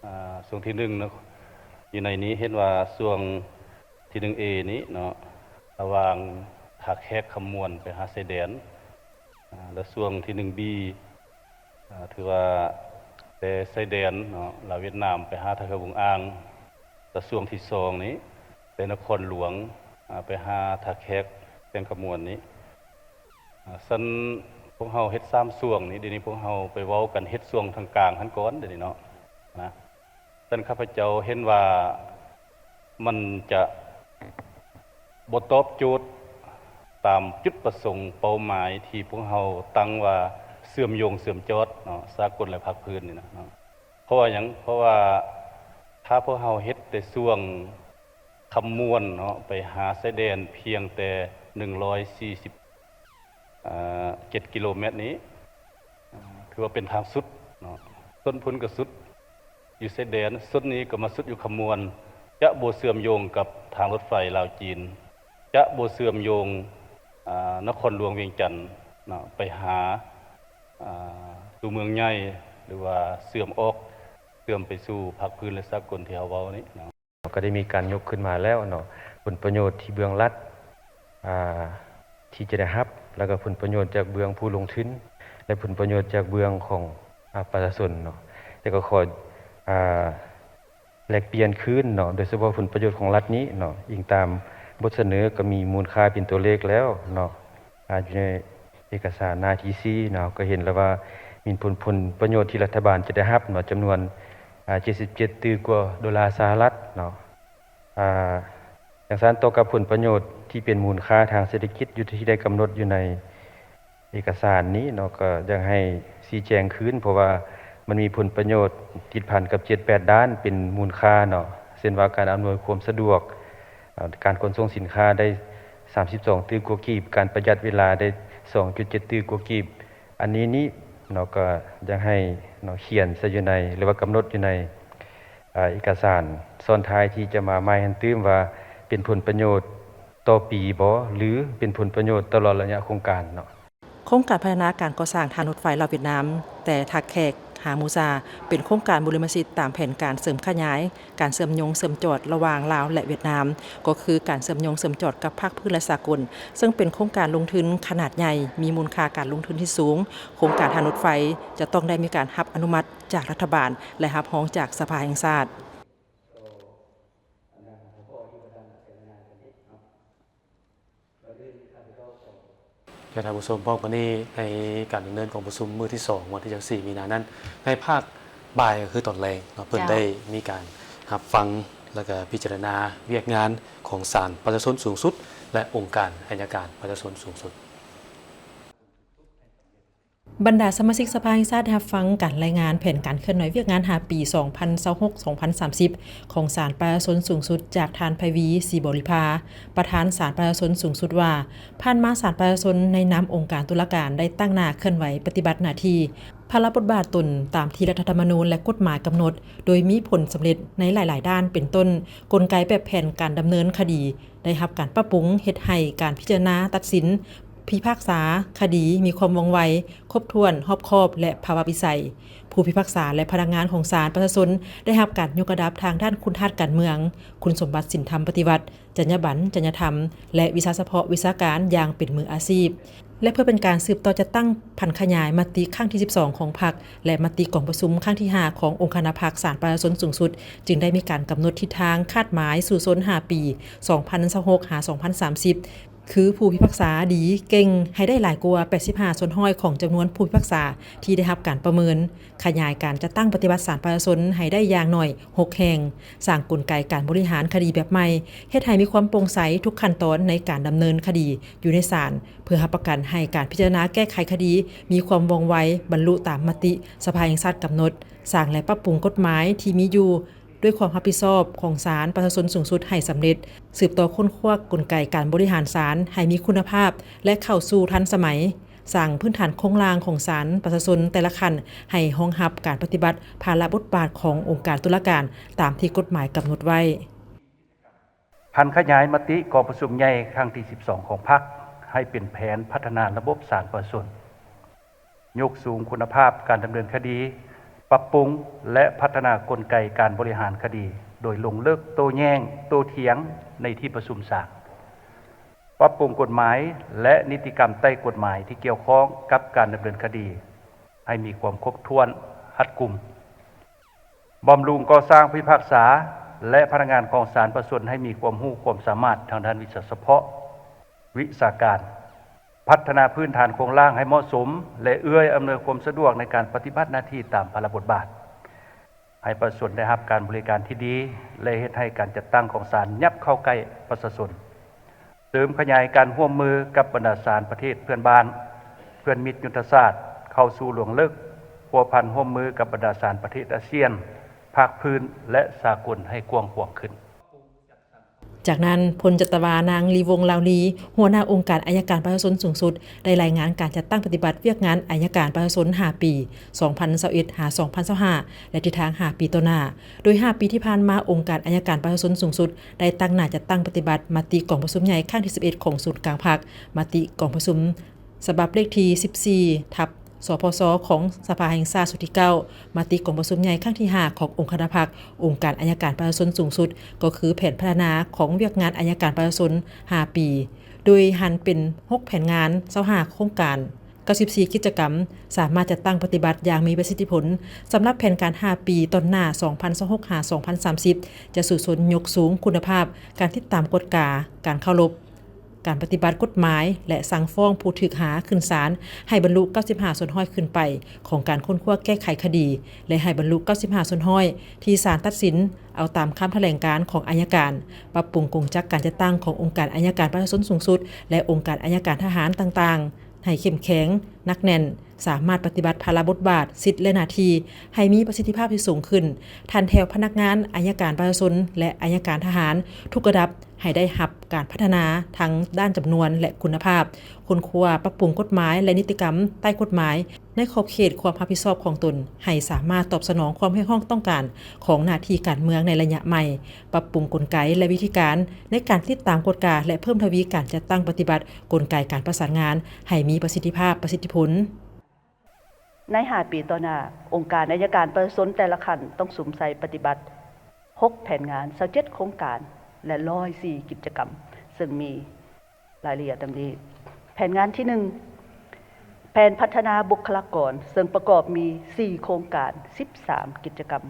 ອາ ຊ່ວງທີໜຶ່ງເນາະ ຢູ່ໃນນີ້ເຫັນວ່າຊ່ວງທີໜຶ່ງເອນີ້ເນາະ ລະຫວ່າງທ່າແຂກ ຄຳມ່ວນ ໄປຫາຊາຍແດນ. ອາ ແລະ ຊ່ວງທີໜຶ່ງບີ ອາ ຖືວ່າແຕ່ຊາຍແດນເນາະ ລາວຫວຽດນາມ ໄປຫາທ່າເຮືອບົງອ່າງ. ແລະ ຊ່ວງທີສອງນີ້ ແຕ່ນະຄອນຫຼວງ ອາ ໄປຫາທ່າແຂກ ແຂວງຄຳມ່ວນນີ້. ອາ ຊັ້ນພວກເຮົາເຮັດສາມຊ່ວງນີ້ ດຽວນີ້ພວກເຮົາໄປເວົ້າກັນເຮັດຊ່ວງທາງກາງຫັ້ນກ່ອນ ດຽວນີ້ເນາະ ນະ. ຊັ້ນຂ້າພະເຈົ້າເຫັນວ່າມັນຈະບໍ່ຕອບໂຈດຕາມຈຸດປະສົງເປົ້າໝາຍທີ່ພວກເຮົາຕັ້ງວ່າເຊື່ອມໂຍງເຊື່ອມຈອດເນາະ ສາກົນ ແລະ ພາກພື້ນນີ້ນະເນາະ. ເພາະວ່າຫຍັງ? ເພາະວ່າຖ້າພວກເຮົາເຮັດແຕ່ຊ່ວງຄຳມ່ວນເນາະ ໄປຫາຊາຍແດນພຽງແຕ່ໜຶ່ງຮ້ອຍສີ່ສິບ ເອີ ເຈັດກິໂລແມັດນີ້ ເອີ ຖືວ່າເປັນທາງສຸດເນາະ, ຕົ້ນພຸ້ນກໍສຸດຢູ່ຊາຍແດນ, ສຸດນີ້ກໍມາສຸດຢູ່ຄຳມ່ວນ, ຈະບໍ່ເຊື່ອມໂຍງກັບທາງລົດໄຟລາວ-ຈີນ, ຈະບໍ່ເຊື່ອມໂຍງ ອາ ນະຄອນຫຼວງວຽງຈັນເນາະ ໄປຫາ ອາ ຕົວເມືອງໃຫຍ່ ຫຼືວ່າເຊື່ອມອອກ ເຊື່ອມໄປສູ່ພາກພື້ນ ແລະ ສາກົນທີ່ເຮົາເວົ້ານີ້ເນາະ. ກໍໄດ້ມີການຍົກຂຶ້ນມາແລ້ວເນາະ ຜົນປະໂຫຍດທີ່ເບື້ອງລັດ ອ່າ ທີ່ຈະໄດ້ຮັບ ແລ້ວກໍຜົນປະໂຫຍດຈາກເບື້ອງຜູ້ລົງທຶນ ແລະ ຜົນປະໂຫຍດຈາກເບື້ອງຂອງ ອາ ປະຊາຊົນເນາະ. ແລ້ວກໍຂໍ ອາ ແລກປ່ຽນຄືນເນາະ ໂດຍສະເພາະຜົນປະໂຫຍດຂອງລັດນີ້ເນາະ, ອີງຕາມບົດສະເໜີກໍມີມູນຄ່າເປັນຕົວເລກແລ້ວເນາະ ອາ ຢູ່ໃນເອກະສານໜ້າທີສີ່ເນາະ, ກໍເຫັນແລ້ວວ່າມີຜົນ ຜົນປະໂຫຍດທີ່ລັດຖະບານຈະໄດ້ຮັບເນາະ ຈຳນວນ ອາ ເຈັດສິບເຈັດຕື້ກວ່າໂດລາສະຫະລັດເນາະ. ອາ ຈັ່ງຊັ້ນ ຕໍ່ກັບຜົນປະໂຫຍດທີ່ເປັນມູນຄ່າທາງເສດຖະກິດຢູ່ ທີ່ໄດ້ກຳນົດຢູ່ໃນເອກະສານນີ້ເນາະ ກໍຢາກໃຫ້ຊີ້ແຈງຄືນ ເພາະວ່າມັນມີຜົນປະໂຫຍດຕິດພັນກັບເຈັດແປດດ້ານເປັນມູນຄ່າເນາະ, ເຊັ່ນວ່າການອຳນວຍຄວາມສະດວກ ອາ ການຂົນສົ່ງສິນຄ້າໄດ້ສາມສິບສອງຕື້ກວ່າກີບ, ການປະຢັດເວລາໄດ້ສອງຈຸດເຈັດຕື້ກວ່າກີບ. ອັນນີ້ນີ້ເນາະ ກໍຢາກໃຫ້ເນາະ ຂຽນໃສ່ຢູ່ໃນ ຫຼືວ່າກຳນົດຢູ່ໃນ ອາ ເອກະສານຊ້ອນທ້າຍທີ່ຈະມາໃໝ່ຫັ້ນຕື່ມວ່າເປັນຜົນປະໂຫຍດຕໍ່ປີບໍ ຫຼື ເປັນຜົນປະໂຫຍດຕະຫຼອດໄລຍະໂຄງການເນາະ. ໂຄງການພັດທະນາການກໍ່ສ້າງທາງລົດໄຟລາວຫວຽດນາມ ແຕ່ທ່າແຂກຫາມູຊາ ເປັນໂຄງການບຸລິມະສິດຕາມແຜນການເສີມຂະຫຍາຍການເຊື່ອມໂຍງເຊື່ອມຈອດລະຫວ່າງລາວ ແລະ ຫວຽດນາມ, ກໍຄືການເຊື່ອມໂຍງເຊື່ອມຈອດກັບພາກພື້ນ ແລະ ສາກົນ, ເຊິ່ງເປັນໂຄງການລົງທຶນຂະໜາດໃຫຍ່, ມີມູນຄ່າການລົງທຶນທີ່ສູງ. ໂຄງການທາງລົດໄຟຈະຕ້ອງໄດ້ມີການຮັບອະນຸມັດຈາກລັດຖະບານ ແລະ ຮັບຮອງຈາກສະພາແຫ່ງຊາດ. ແລະ ທ່ານຜູ້ຊົມ, ພ້ອມກັນນີ້ ໃນການດຳເນີນກອງປະຊຸມມື້ທີສອງ ວັນທີຊາວສີ່ ມີນານັ້ນ, ໃນພາກບ່າຍ ກໍຄືຕອນແລງເນາະ, ເພິ່ນ ເຈົ້າ ໄດ້ມີການຮັບຟັງ ແລ້ວກໍພິຈາລະນາວຽກງານຂອງສານປະຊາຊົນສູງສຸດ ແລະ ອົງການໄອຍະການປະຊາຊົນສູງສຸດ. ບັນດາສະມາຊິກສະພາແຫ່ງຊາດໄດ້ຮັບຟັງການລາຍງານແຜນການເຄື່ອນໄຫວວຽກງານຫ້າປີ ສອງພັນຊາວຫົກ ສອງພັນສາມສິບ ຂອງສານປະຊາຊົນສູງສຸດ ຈາກທ່ານ ໄພວີ ສີບໍລິພາ ປະທານສານປະຊາຊົນສູງສຸດວ່າ, ຜ່ານມາສານປະຊາຊົນໃນນາມອົງການຕຸລາການໄດ້ຕັ້ງໜ້າເຄື່ອນໄຫວປະຕິບັດໜ້າທີ່, ພາລະບົດບາດຕົນຕາມທີ່ລັດຖະທຳມະນູນ ແລະ ກົດໝາຍກຳນົດ, ໂດຍມີຜົນສຳເລັດໃນຫຼາຍໆດ້ານ ເປັນຕົ້ນ ກົນໄກແບບແຜນການດຳເນີນຄະດີ ໄດ້ຮັບການປັບປຸງ, ເຮັດໃຫ້ການພິຈາລະນາຕັດສິນ, ພິພາກສາຄະດີມີຄວາມວ່ອງໄວ, ຄົບຖ້ວນ, ຮອບຄອບ ແລະ ພາວະວິໄສ. ຜູ້ພິພາກສາ ແລະ ພະນັກງານຂອງສານປະຊາຊົນໄດ້ຮັບການຍົກລະດັບທາງດ້ານຄຸນທາດການເມືອງ, ຄຸນສົມບັດສິນທຳປະຕິວັດ, ຈັນຍາບັນ, ຈັນຍາທຳ ແລະ ວິຊາສະເພາະວິຊາການຢ່າງເປັນມືອາຊີບ. ແລະ ເພື່ອເປັນການສືບຕໍ່ຈັດຕັ້ງຜັນຂະຫຍາຍມະຕິຄັ້ງທີສິບສອງຂອງພັກ ແລະ ມະຕິກອງປະຊຸມຄັ້ງທີຫ້າຂອງອົງຄະນະພັກສານປະຊາຊົນສູງສຸດ, ຈຶ່ງໄດ້ມີການກຳນົດທິດທາງຄາດໝາຍສູ້ຊົນຫ້າປີ ສອງພັນຊາວຫົກ ຫາ ສອງພັນສາມສິບ ຄືຜູ້ພິພາກສາດີເກັ່ງໃຫ້ໄດ້ຫຼາຍກວ່າແປດສິບຫ້າສ່ວນຮ້ອຍຂອງຈຳນວນຜູ້ພິພາກສາທີ່ໄດ້ຮັບການປະເມີນ, ຂະຫຍາຍການຈັດຕັ້ງປະຕິບັດສານປະຊາຊົນໃຫ້ໄດ້ຢ່າງໜ້ອຍຫົກແຫ່ງ, ສ້າງກົນໄກການບໍລິຫານຄະດີແບບໃໝ່, ເຮັດໃຫ້ມີຄວາມໂປ່ງໃສທຸກຂັ້ນຕອນໃນການດຳເນີນຄະດີຢູ່ໃນສານ, ເພື່ອຮັບປະກັນໃຫ້ການພິຈາລະນາແກ້ໄຂຄະດີມີຄວາມວ່ອງໄວ, ບັນລຸຕາມມະຕິສະພາແຫ່ງຊາດກຳນົດ, ສ້າງ ແລະ ປັບປຸງກົດໝາຍທີ່ມີຢູ່ ດ້ວຍຄວາມຮັບຜິດຊອບຂອງສານປະຊາຊົນສູງສຸດໃຫ້ສຳເລັດ, ສືບຕໍ່ຄົ້ນຄວ້າກົນໄກການບໍລິຫານສານໃຫ້ມີຄຸນນະພາບ ແລະ ເຂົ້າສູ່ທັນສະໄໝ, ສ້າງພື້ນຖານໂຄງລ່າງຂອງສານປະຊາຊົນແຕ່ລະຂັ້ນໃຫ້ຮອງຮັບການປະຕິບັດພາລະບົດບາດຂອງອົງການຕຸລາການຕາມທີ່ກົດໝາຍກຳນົດໄວ້. ຜັນຂະຫຍາຍມະຕິກອງປະຊຸມໃຫຍ່ຄັ້ງທີສິບສອງຂອງພັກ ໃຫ້ເປັນແຜນພັດທະນາລະບົບສານປະຊາຊົນ, ຍົກສູງຄຸນນະພາບການດຳເນີນຄະດີ, ປັບປຸງ ແລະ ພັດທະນາກົນໄກການບໍລິຫານຄະດີ ໂດຍລົງເລິກໂຕ້ແຍ້ງ, ໂຕ້ຖຽງໃນທີ່ປະຊຸມສານ, ປັບປຸງກົດໝາຍ ແລະ ນິຕິກຳໃຕ້ກົດໝາຍທີ່ກ່ຽວຂ້ອງກັບການດຳເນີນຄະດີ ໃຫ້ມີຄວາມຄົບຖ້ວນ, ຮັດກຸມ. ບຳລຸງກໍ່ສ້າງຜູ້ພິພາກສາ ແລະ ພະນັກງານຂອງສານປະຊາຊົນໃຫ້ມີຄວາມຮູ້ຄວາມສາມາດທາງດ້ານວິຊາສະເພາະ, ວິຊາການ, ພັດທະນາພື້ນຖານໂຄງລ່າງໃຫ້ເໝາະສົມ ແລະ ເອື້ອອຳນວຍຄວາມສະດວກໃນການປະຕິບັດໜ້າທີ່ຕາມພາລະບົດບາດ, ໃຫ້ປະຊາຊົນໄດ້ຮັບການບໍລິການທີ່ດີ ແລະ ເຮັດໃຫ້ການຈັດຕັ້ງຂອງສານຫຍັບເຂົ້າໃກ້ປະຊາຊົນ. ເສີມຂະຫຍາຍການຮ່ວມມືກັບບັນດາສານປະເທດເພື່ອນບ້ານ, ເພື່ອນມິດຍຸດທະສາດ, ເຂົ້າສູ່ລວງເລິກ, ພົວພັນຮ່ວມມືກັບບັນດາສານປະເທດອາຊຽນ, ພາກພື້ນ ແລະ ສາກົນໃຫ້ກວ້າງຂວາງຂຶ້ນ. ຈາກນັ້ນ, ພົນຈັດຕະວານາງ ລີວົງ ລາວລີ, ຫົວໜ້າອົງການໄອຍະການປະຊາຊົນສູງສຸດ, ໄດ້ລາຍງານການຈັດຕັ້ງປະຕິບັດວຽກງານໄອຍະການປະຊາຊົນຫ້າປີ, ສອງພັນຊາວເອັດ ຫາ ສອງພັນຊາວຫ້າ ແລະ ທິດທາງຫ້າປີຕໍ່ໜ້າ. ໂດຍຫ້າປີທີ່ຜ່ານມາ, ອົງການໄອຍະການປະຊາຊົນສູງສຸດ ໄດ້ຕັ້ງໜ້າຈັດຕັ້ງປະຕິບັດມະຕິກອງປະຊຸມໃຫຍ່ຄັ້ງທີສິບເອັດຂອງສູນກາງພັກ, ມະຕິກອງປະຊຸມສະບັບເລກທີສິບສີ່ ທັບ ສພຊ ຂອງສະພາແຫ່ງຊາດຊຸດທີເກົ້າ ມະຕິກອງປະຊຸມໃຫຍ່ຄັ້ງທີຫ້າຂອງອົງຄະນະພັກ ອົງການໄອຍະການປະຊາຊົນສູງສຸດ ກໍຄືແຜນພັດທະນາຂອງວຽກງານໄອຍະການປະຊາຊົນຫ້າປີ ໂດຍຫັນເປັນຫົກແຜນງານ ຊາວຫ້າໂຄງການ ເກົ້າສິບສີ່ກິດຈະກຳ ສາມາດຈັດຕັ້ງປະຕິບັດຢ່າງມີປະສິດທິຜົນ. ສຳລັບແຜນການຫ້າປີຕອນໜ້າ ສອງພັນຊາວຫົກ ຫາ ສອງພັນສາມສິບ ຈະສູ້ຊົນຍົກສູງຄຸນນະພາບການຕິດຕາມກວດກາ, ການເຄົາລົບ ການປະຕິບັດກົດໝາຍ ແລະ ສັ່ງຟ້ອງຜູ້ຖືກຫາຂຶ້ນສານໃຫ້ບັນລຸ ເກົ້າສິບຫ້າສ່ວນຮ້ອຍ ຂຶ້ນໄປຂອງການຄົ້ນຄວ້າແກ້ໄຂຄະດີ ແລະ ໃຫ້ບັນລຸ ເກົ້າສິບຫ້າສ່ວນຮ້ອຍ ທີ່ສານຕັດສິນເອົາຕາມຄຳຖະແຫຼງການຂອງໄອຍະການ, ປັບປຸງກົງຈັກການຈັດຕັ້ງຂອງອົງການໄອຍະການປະຊາຊົນສູງສຸດ ແລະ ອົງການໄອຍະການທະຫານຕ່າງໆ ໃຫ້ເຂັ້ມແຂງ, ໜັກແໜ້ນ, ສາມາດປະຕິບັດພາລະບົດບາດ, ສິດ ແລະ ໜ້າທີ່ໃຫ້ມີປະສິດທິພາບທີ່ສູງຂຶ້ນ. ຖັນແຖວພະນັກງານໄອຍະການປະຊາຊົນ ແລະ ໄອຍະການທະຫານທຸກລະດັບ ໃຫ້ໄດ້ຮັບການພັດທະນາທັງດ້ານຈຳນວນ ແລະ ຄຸນນະພາບ, ຄົ້ນຄວ້າປັບປຸງກົດໝາຍ ແລະ ນິຕິກຳໃຕ້ກົດໝາຍ ໃນຂອບເຂດຄວາມຮັບຜິດຊອບຂອງຕົນ ໃຫ້ສາມາດຕອບສະໜອງຄວາມຮຽກຮ້ອງຕ້ອງການຂອງໜ້າທີ່ການເມືອງໃນໄລຍະໃໝ່, ປັບປຸງກົນໄກ ແລະ ວິທີການໃນການຕິດຕາມກວດກາ ແລະ ເພີ່ມທະວີການຈັດຕັ້ງປະຕິບັດກົນໄກການປະສານງານໃຫ້ມີປະສິດທິພາບ, ປະສິດທິຜົນ. ໃນຫ້າປີຕໍ່ໜ້າ, ອົງການໄອຍະການປະຊາຊົນແຕ່ລະຂັ້ນຕ້ອງສຸມໃສ່ປະຕິບັດຫົກແຜນງານ, ຊາວເຈັດໂຄງການ ແລະ ຮ້ອຍສີ່ກິດຈະກຳ, ເຊິ່ງມີລາຍລະອຽດດັ່ງນີ້. ແຜນງານທີໜຶ່ງ ແຜນພັດທະນາບຸກຄະລາກອນ, ເຊິ່ງປະກອບມີສີ່ໂຄງການ, ສິບສາມກິດຈະກຳ.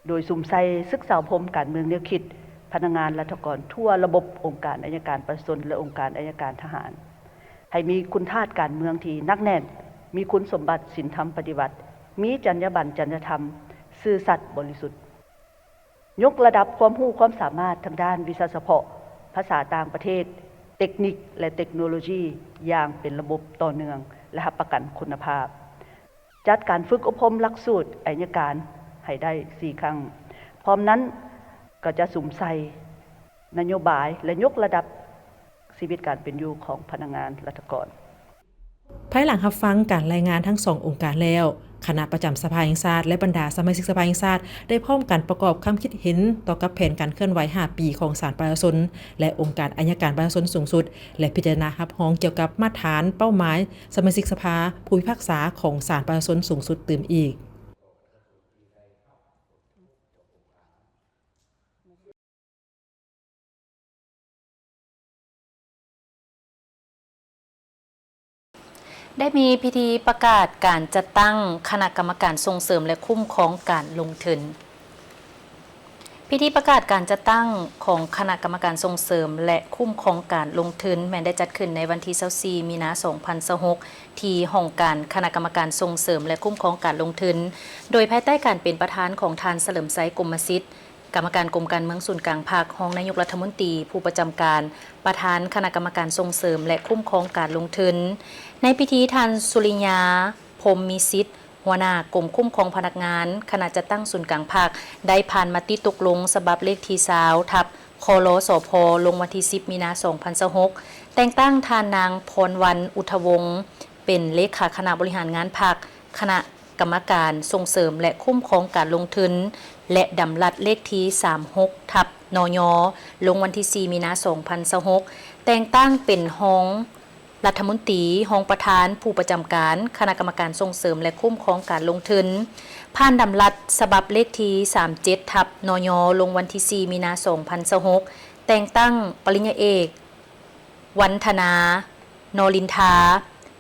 ໂດຍສຸມໃສ່ສຶກສາອົບຮົມການເມືອງແນວຄິດ, ພະນັກງານລັດຖະກອນທົ່ວລະບົບອົງການໄອຍະການປະຊາຊົນ ແລະ ອົງການໄອຍະການທະຫານ ໃຫ້ມີຄຸນທາດການເມືອງທີ່ໜັກແໜ້ນ, ມີຄຸນສົມບັດສິນທຳປະຕິວັດ, ມີຈັນຍາບັນ, ຈັນຍາທຳ, ຊື່ສັດ, ບໍລິສຸດ. ຍົກລະດັບຄວາມຮູ້ຄວາມສາມາດທາງດ້ານວິຊາສະເພາະ, ພາສາຕ່າງປະເທດ, ເຕັກນິກ ແລະ ເຕັກໂນໂລຢີຢ່າງເປັນລະບົບ, ຕໍ່ເນື່ອງ ແລະ ຮັບປະກັນຄຸນນະພາບ. ຈັດການຝຶກອົບຮົມຫຼັກສູດໄອຍະການໃຫ້ໄດ້ສີ່ຄັ້ງ. ພ້ອມນັ້ນກໍຈະສຸມໃສ່ນະໂຍບາຍ ແລະ ຍົກລະດັບຊີວິດການເປັນຢູ່ຂອງພະນັກງານລັດຖະກອນ. ພາຍຫຼັງຮັບຟັງການລາຍງານທັງສອງອົງການແລ້ວ, ຄະນະປະຈຳສະພາແຫ່ງຊາດ ແລະ ບັນດາສະມາຊິກສະພາແຫ່ງຊາດ ໄດ້ພ້ອມກັນປະກອບຄຳຄິດເຫັນຕໍ່ກັບແຜນການເຄື່ອນໄຫວຫ້າປີຂອງສານປະຊາຊົນ ແລະ ອົງການໄອຍະການປະຊາຊົນສູງສຸດ ແລະ ພິຈາລະນາຮັບຮອງກ່ຽວກັບມາດຖານເປົ້າໝາຍ ສະມາຊິກສະພາຜູ້ພິພາກສາຂອງສານປະຊາຊົນສູງສຸດຕື່ມອີກ. ໄດ້ມີພິທີປະກາດການຈັດຕັ້ງຄະນະກຳມະການສົ່ງເສີມ ແລະ ຄຸ້ມຄອງການລົງທຶນ. ພິທີປະກາດການຈັດຕັ້ງຂອງຄະນະກຳມະການສົ່ງເສີມ ແລະ ຄຸ້ມຄອງການລົງທຶນ ແມ່ນໄດ້ຈັດຂຶ້ນໃນວັນທີຊາວສີ່ ມີນາ ສອງພັນຊາວຫົກ ທີ່ຫ້ອງການຄະນະກຳມະການສົ່ງເສີມ ແລະ ຄຸ້ມຄອງການລົງທຶນ ໂດຍພາຍໃຕ້ການເປັນປະທານຂອງທ່ານ ສະເຫຼີມໄຊ ກົມມະສິດ ກຳມະການກົມການເມືອງສູນກາງພັກ, ຮອງນາຍົກລັດຖະມົນຕີ, ຜູ້ປະຈຳການ, ປະທານຄະນະກຳມະການສົ່ງເສີມ ແລະ ຄຸ້ມຄອງການລົງທຶນ. ໃນພິທີ, ທ່ານ ສຸລິຍາ ພົມມີສິດ, ຫົວໜ້າກົມຄຸ້ມຄອງພະນັກງານ, ຄະນະຈັດຕັ້ງສູນກາງພັກ ໄດ້ຜ່ານມະຕິຕົກລົງສະບັບເລກທີຊາວ ທັບ ຄລສພ ລົງວັນທີສິບ ມີນາ ສອງພັນຊາວຫົກ ແຕ່ງຕັ້ງທ່ານນາງ ພອນວັນ ອຸດທະວົງ ເປັນເລຂາຄະນະບໍລິຫານງານພັກ, ຄະນະ ກຳມະການສົ່ງເສີມ ແລະ ຄຸ້ມຄອງການລົງທຶນ ແລະ ດຳລັດເລກທີສາມຫົກ ທັບ ນຍ ລົງວັນທີສີ່ ມີນາ ສອງພັນຊາວຫົກ ແຕ່ງຕັ້ງເປັນຮອງລັດຖະມົນຕີ, ຮອງປະທານຜູ້ປະຈຳການຄະນະກຳມະການສົ່ງເສີມ ແລະ ຄຸ້ມຄອງການລົງທຶນ, ຜ່ານດຳລັດສະບັບເລກທີສາມເຈັດ ທັບ ນຍ ລົງວັນທີສີ່ ມີນາ ສອງພັນຊາວຫົກ ແຕ່ງຕັ້ງປະລິນຍາເອກ ວັນທະນາ ນໍລິນທາ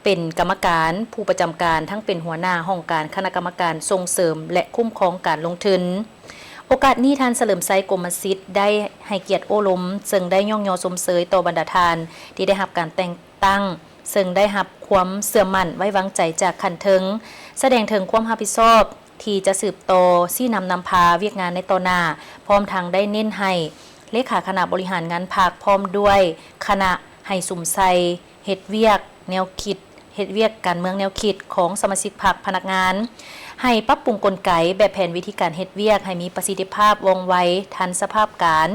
ເປັນກຳມະການຜູ້ປະຈຳການ ທັງເປັນຫົວໜ້າຫ້ອງການຄະນະກຳມະການສົ່ງເສີມ ແລະ ຄຸ້ມຄອງການລົງທຶນ. ໂອກາດນີ້ ທ່ານ ສະເຫຼີມໄຊ ກົມມະສິດ ໄດ້ໃຫ້ກຽດໂອ້ລົມ, ເຊິ່ງໄດ້ຍ້ອງຍໍຊົມເຊີຍຕໍ່ບັນດາທ່ານທີ່ໄດ້ຮັບການແຕ່ງຕັ້ງ, ເຊິ່ງໄດ້ຮັບຄວາມເຊື່ອໝັ້ນໄວ້ວາງໃຈຈາກຂັ້ນເທິງ, ສະແດງເຖິງຄວາມຮັບຜິດຊອບທີ່ຈະສືບຕໍ່ຊີ້ນຳນຳພາວຽກງານໃນຕໍ່ໜ້າ, ພ້ອມທັງໄດ້ເນັ້ນໃຫ້ ເລຂາຄະນະບໍລິຫານງານພັກ ພ້ອມດ້ວຍຄະນະ ໃຫ້ສຸມໃສ່ເຮັດວຽກແນວຄິດ, ເຮັດວຽກການເມືອງແນວຄິດຂອງສະມາຊິກພັກ, ພະນັກງານ ໃຫ້ປັບປຸງກົນໄກ, ແບບແຜນ, ວິທີການເຮັດວຽກໃຫ້ມີປະສິດທິພາບ, ວ່ອງໄວ, ທັນສະພາບການ,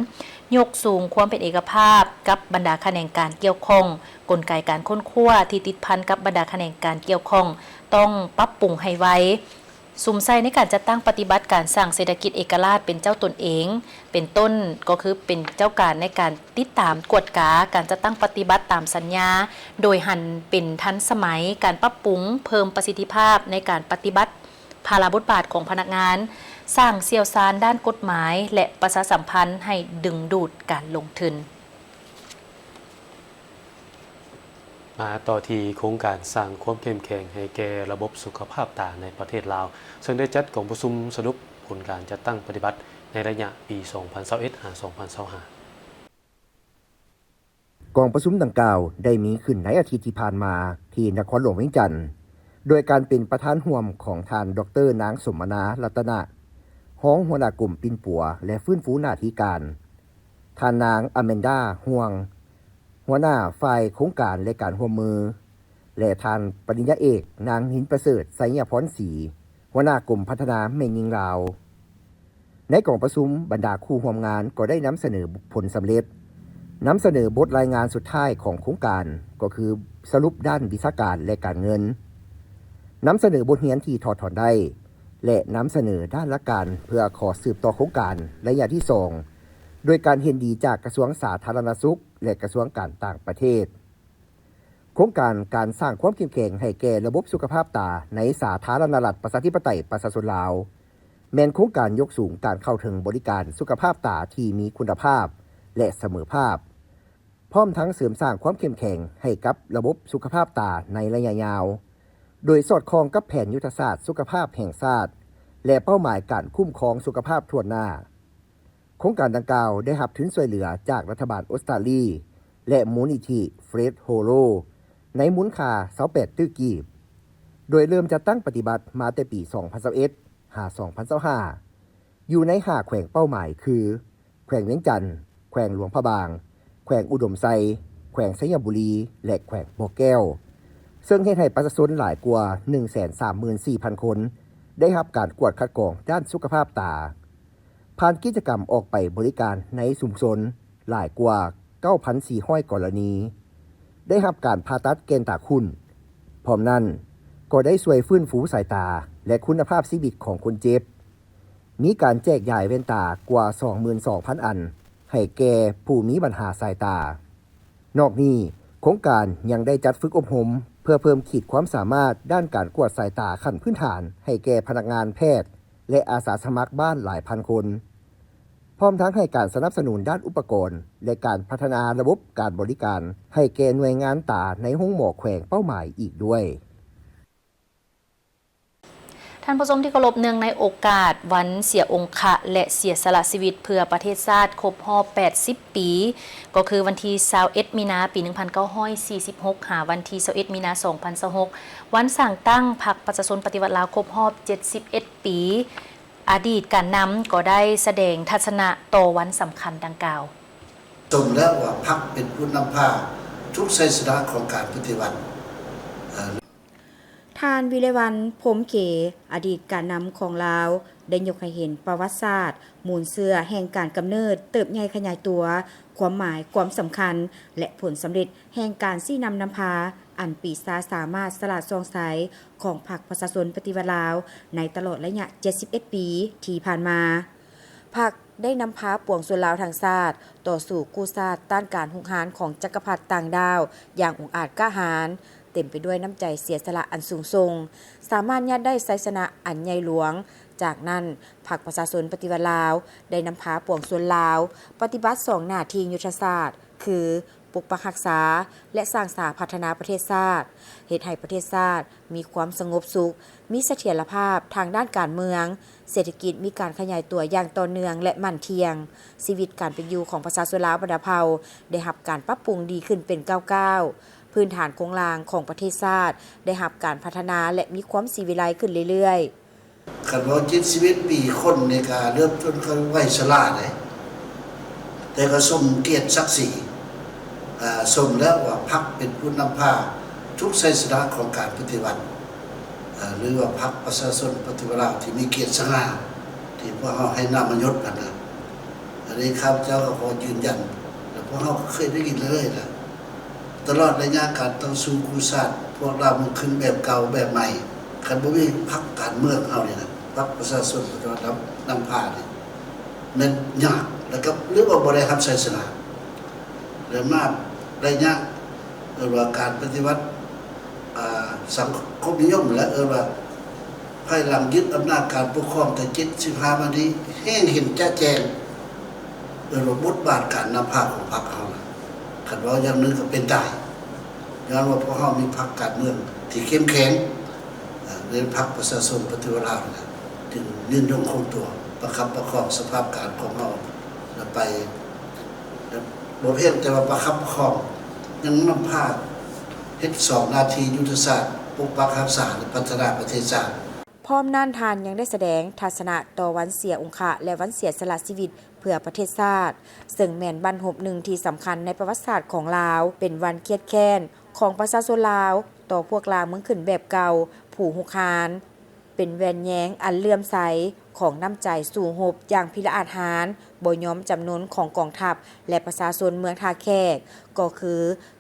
ຍົກສູງຄວາມເປັນເອກະພາບກັບບັນດາຂະແໜງການກ່ຽວຂ້ອງ, ກົນໄກການຄົ້ນຄວ້າທີ່ຕິດພັນກັບບັນດາຂະແໜງການກ່ຽວຂ້ອງ ຕ້ອງປັບປຸງໃຫ້ໄວ. ສຸມໃສ່ໃນການຈັດຕັ້ງປະຕິບັດການສ້າງເສດຖະກິດເອກະລາດເປັນເຈົ້າຕົນເອງ ເປັນຕົ້ນກໍຄືເປັນເຈົ້າການໃນການຕິດຕາມກວດກາການຈັດຕັ້ງປະຕິບັດຕາມສັນຍາ ໂດຍຫັນເປັນທັນສະໄໝ, ການປັບປຸງເພີ່ມປະສິດທິພາບໃນການປະຕິບັດພາລະບົດບາດຂອງພະນັກງານ, ສ້າງຊ່ຽວຊານດ້ານກົດໝາຍ ແລະ ປະຊາສຳພັນໃຫ້ດຶງດູດການລົງທຶນ. ມາຕໍ່ທີ່ໂຄງການສ້າງຄວາມເຂັ້ມແຂງໃຫ້ແກ່ລະບົບສຸຂະພາບຕາໃນປະເທດລາວ, ເຊິ່ງໄດ້ຈັດກອງປະຊຸມສະຫຼຸບຜົນການຈັດຕັ້ງປະຕິບັດໃນໄລຍະປີສອງພັນຊາວເອັດ ຫາ ສອງພັນຊາວຫ້າ. ກອງປະຊຸມດັ່ງກ່າວໄດ້ມີຂຶ້ນໃນອາທິດທີ່ຜ່ານມາທີ່ນະຄອນຫຼວງວຽງຈັນ, ໂດຍການເປັນປະທານຮ່ວມຂອງທ່ານ ດອກເຕີ ນາງ ສົມມະນາ ລັດຕະນະ, ຮອງຫົວໜ້າກົມປິ່ນປົວ ແລະ ຟື້ນຟູໜ້າທີ່ການ, ທ່ານນາງ ອາແມນດາ ຮ່ວງ ຫົວໜ້າຝ່າຍໂຄງການ ແລະ ການຮ່ວມມື ແລະ ທ່ານປະລິນຍາເອກ ນາງ ນິນປະເສີດ ໄຊຍະພອນສີ ຫົວໜ້າກົມພັດທະນາແມ່ຍິງລາວ. ໃນກອງປະຊຸມ, ບັນດາຄູ່ຮ່ວມງານກໍໄດ້ນຳສະເໜີຜົນສຳເລັດ, ນຳສະເໜີບົດລາຍງານສຸດທ້າຍຂອງໂຄງການ, ກໍຄືສະຫຼຸບດ້ານວິຊາການ ແລະ ການເງິນ, ນຳສະເໜີບົດຮຽນທີ່ຖອດຖອນໄດ້ ແລະ ນຳສະເໜີດ້ານຫຼັກການເພື່ອຂໍສືບຕໍ່ໂຄງການໄລຍະທີສອງ ໂດຍການເຫັນດີຈາກກະຊວງສາທາລະນະສຸກ ແລະ ກະຊວງການຕ່າງປະເທດ. ໂຄງການການສ້າງຄວາມເຂັ້ມແຂງໃຫ້ແກ່ລະບົບສຸຂະພາບຕາໃນສາທາລະນະລັດປະຊາທິປະໄຕປະຊາຊົນລາວ ແມ່ນໂຄງການຍົກສູງການເຂົ້າເຖິງບໍລິການສຸຂະພາບຕາທີ່ມີຄຸນນະພາບ ແລະ ສະເໝີພາບ, ພ້ອມທັງເສີມສ້າງຄວາມເຂັ້ມແຂງໃຫ້ກັບລະບົບສຸຂະພາບຕາໃນໄລຍະຍາວ, ໂດຍສອດຄ່ອງກັບແຜນຍຸດທະສາດສຸຂະພາບແຫ່ງຊາດ ແລະ ເປົ້າໝາຍການຄຸ້ມຄອງສຸຂະພາບຖ້ວນໜ້າ. ໂຄງການດັ່ງກ່າວໄດ້ຮັບທຶນຊ່ວຍເຫຼືອຈາກລັດຖະບານອົດສະຕາລີ ແລະ ມູນນິທິ Fred Hollow ໃນມູນຄ່າຊາວແປດຕື້ກີບ, ໂດຍເລີ່ມຈັດຕັ້ງປະຕິບັດມາແຕ່ປີສອງພັນຊາວເອັດ ຫາ ສອງພັນຊາວຫ້າ ຢູ່ໃນຫ້າແຂວງເປົ້າໝາຍຄື ແຂວງວຽງຈັນ, ແຂວງຫຼວງພະບາງ, ແຂວງອຸດົມໄຊ, ແຂວງໄຊຍະບູລີ ແລະ ແຂວງບໍ່ແກ້ວ, ເຊິ່ງເຮັດໃຫ້ປະຊາຊົນຫຼາຍກວ່າໜຶ່ງແສນສາມໝື່ນສີ່ພັນຄົນ ໄດ້ຮັບການກວດຄັດກອງດ້ານສຸຂະພາບຕາ. ຜ່ານກິດຈະກຳອອກໄປບໍລິການໃນຊຸມຊົນຫຼາຍກວ່າເກົ້າພັນສີ່ຮ້ອຍກໍລະນີ, ໄດ້ຮັບການຜ່າຕັດແກ່ນຕາຂຸ້ນ, ພ້ອມນັ້ນກໍໄດ້ຊ່ວຍຟື້ນຟູສາຍຕາ ແລະ ຄຸນນະພາບຊີວິດຂອງຄົນເຈັບ, ມີການແຈກຢາຍແວ່ນຕາກວ່າສອງໝື່ນສອງພັນອັນໃຫ້ແກ່ຜູ້ມີບັນຫາສາຍຕາ. ນອກນີ້, ໂຄງການຍັງໄດ້ຈັດຝຶກອົບຮົມເພື່ອເພີ່ມຂີດຄວາມສາມາດດ້ານການກວດສາຍຕາຂັ້ນພື້ນຖານໃຫ້ແກ່ພະນັກງານແພດ ແລະ ອາສາສະໝັກບ້ານຫຼາຍພັນຄົນ, ພ້ອມທັງໃຫ້ການສະໜັບສະໜູນດ້ານອຸປະກອນ ແລະ ການພັດທະນາລະບົບການບໍລິການໃຫ້ແກ່ໜ່ວຍງານຕາໃນໂຮງໝໍແຂວງເປົ້າໝາຍອີກດ້ວຍ. ທ່ານຜູ້ຊົມທີ່ເຄົາລົບ, ເນື່ອງໃນໂອກາດວັນເສຍອົງຄະ ແລະ ເສຍສະຫຼະຊີວິດເພື່ອປະເທດຊາດຄົບຮອບແປດສິບປີ, ກໍຄືວັນທີຊາວເອັດ ມີນາ ປີໜຶ່ງພັນເກົ້າຮ້ອຍສີ່ສິບຫົກ ຫາ ວັນທີຊາວເອັດ ມີນາ ສອງພັນຊາວຫົກ ວັນສ້າງຕັ້ງພັກປະຊາຊົນປະຕິວັດລາວຄົບຮອບເຈັດສິບເອັດປີ, ອະດີດການນຳກໍໄດ້ສະແດງທັດສະນະຕໍ່ວັນສຳຄັນດັ່ງກ່າວ. ສົມແລ້ວວ່າພັກເປັນຜູ້ນຳພາທຸກໄຊຊະນະຂອງການປະຕິວັດ. ທ່ານ ວິໄລວັນ ພົມເຂ ອະດີດການນຳຂອງລາວ ໄດ້ຍົກໃຫ້ເຫັນປະຫວັດສາດ, ມູນເຊື້ອແຫ່ງການກຳເນີດ, ເຕີບໃຫຍ່ຂະຫຍາຍຕົວ, ຄວາມໝາຍ, ຄວາມສຳຄັນ ແລະ ຜົນສຳເລັດແຫ່ງການຊີ້ນຳນຳພາ ອັນປີຊາສາມາດສະຫຼາດສ່ອງໃສຂອງພັກປະຊາຊົນປະຕິວັດລາວ ໃນຕະຫຼອດໄລຍະເຈັດສິບເອັດປີທີ່ຜ່ານມາ. ພັກໄດ້ນຳພາປວງຊົນລາວທັງຊາດ ຕໍ່ສູ້ກູ້ຊາດຕ້ານການຮຸກຮານຂອງຈັກກະພັດຕ່າງດ້າວຢ່າງອົງອາດກ້າຫານ, ເຕັມໄປດ້ວຍນ້ຳໃຈເສຍສະຫຼະອັນສູງສົ່ງ, ສາມາດຍາດໄດ້ໄຊຊະນະອັນໃຫຍ່ຫຼວງ. ຈາກນັ້ນ, ພັກປະຊາຊົນປະຕິວັດລາວ ໄດ້ນຳພາປວງຊົນລາວປະຕິບັດສອງໜ້າທີ່ຍຸດທະສາດ ຄື ປົກປັກຮັກສາ ແລະ ສ້າງສາພັດທະນາປະເທດຊາດ, ເຮັດໃຫ້ປະເທດຊາດມີຄວາມສະຫງົບສຸກ, ມີສະຖຽນລະພາບທາງດ້ານການເມືອງ, ເສດຖະກິດມີການຂະຫຍາຍຕົວຢ່າງຕໍ່ເນື່ອງ ແລະ ໝັ້ນທ່ຽງ, ຊີວິດການເປັນຢູ່ຂອງປະຊາຊົນລາວບັນດາເຜົ່າໄດ້ຮັບການປັບປຸງດີຂຶ້ນເປັນກ້າວໆ, ພື້ນຖານໂຄງລ່າງຂອງປະເທດຊາດໄດ້ຮັບການພັດທະນາ ແລະ ມີຄວາມສີວິໄລຂຶ້ນເລື້ອຍໆ. ຄັນເວົ້າເຈັດສິບເອັດປີ ຄົນນີ້ກະເລີ່ມຕົ້ນກະໄວຊະລາເດ້ ແຕ່ກະສົມກຽດສັກສີ ອາ ສົມແລ້ວວ່າພັກເປັນຜູ້ນຳພາທຸກໄຊຊະນະຂອງການປະຕິວັດ ອາ ຫຼືວ່າພັກປະຊາຊົນປະຕິວັດລາວທີ່ມີກຽດສະຫງ່າ ທີ່ພວກເຮົາໃຫ້ນາມມະຍົດຫັ້ນນະ. ອັນນີ້ຂ້າພະເຈົ້າກໍຂໍຢືນຢັນ ແລະ ພວກເຮົາກໍເຄີຍໄດ້ຍິນເລື້ອຍໆນະ ຕະຫຼອດໄລຍະການຕໍ່ສູ້ກູ້ຊາດ ພວກລາວເມືອງຂຶ້ນແບບເກົ່າແບບໃໝ່ ຄັນບໍ່ມີພັກການເມືອງເຮົານີ້ນະ ພັກປະຊາຊົນນຳ ນຳພານີ້ແມ່ນຍາກ ແລ້ວກໍ ຫຼືວ່າບໍ່ໄດ້ຮັບໄຊຊະນະ ແລະ ມາໄລຍະ ເອີ້ນວ່າການປະຕິວັດ ອ່າ ສັງຄົມນິຍົມ ແລະ ເອີ້ນວ່າພາຍຫຼັງຍຶດອຳນາດການປົກຄອງແຕ່ເຈັດສິບຫ້າມານີ້ ແຮ່ງເຫັນຈະແຈ້ງ ເອີ້ນວ່າບົດບາດການນຳພາຂອງພັກເຮົານະ ຄັນເວົ້າຢ່າງໜຶ່ງກໍເປັນໄດ້ ຍ້ອນວ່າພວກເຮົາມີພັກການເມືອງທີ່ເຂັ້ມແຂງ ເອີ ເປັນພັກປະຊາຊົນປະຕິວັດລາວນີ້ແຫຼະ ຈຶ່ງຍືນຍົງຄົງຕົວ ປະຄັບປະຄອງສະພາບການຂອງເຮົາ ແລະ ໄປ ແລະ ບໍ່ພຽງແຕ່ວ່າປະຄັບປະຄອງ ຍັງນຳພາເຮັດສອງໜ້າທີ່ຍຸດທະສາດ ປົກປັກຮັກສາ ແລະ ພັດທະນາປະເທດຊາດ. ພ້ອມນັ້ນ ທ່ານຍັງໄດ້ສະແດງທັດສະນະຕໍ່ວັນເສຍອົງຄະ ແລະ ວັນເສຍສະຫຼະຊີວິດເພື່ອປະເທດຊາດ, ເຊິ່ງແມ່ນບັ້ນຮົບໜຶ່ງທີ່ສຳຄັນໃນປະຫວັດສາດຂອງລາວ, ເປັນວັນຄຽດແຄ້ນຂອງປະຊາຊົນລາວຕໍ່ພວກລ່າເມືອງຂຶ້ນແບບເກົ່າ, ຜູ້ຮຸກຮານ, ເປັນແວ່ນແຍງອັນເຫຼື້ອມໃສຂອງນ້ຳໃຈສູ້ຮົບຢ່າງພິລະອາດຫານ, ບໍ່ຍອມຈຳນົນຂອງກອງທັບ ແລະ ປະຊາຊົນເມືອງທ່າແຂກ, ກໍຄື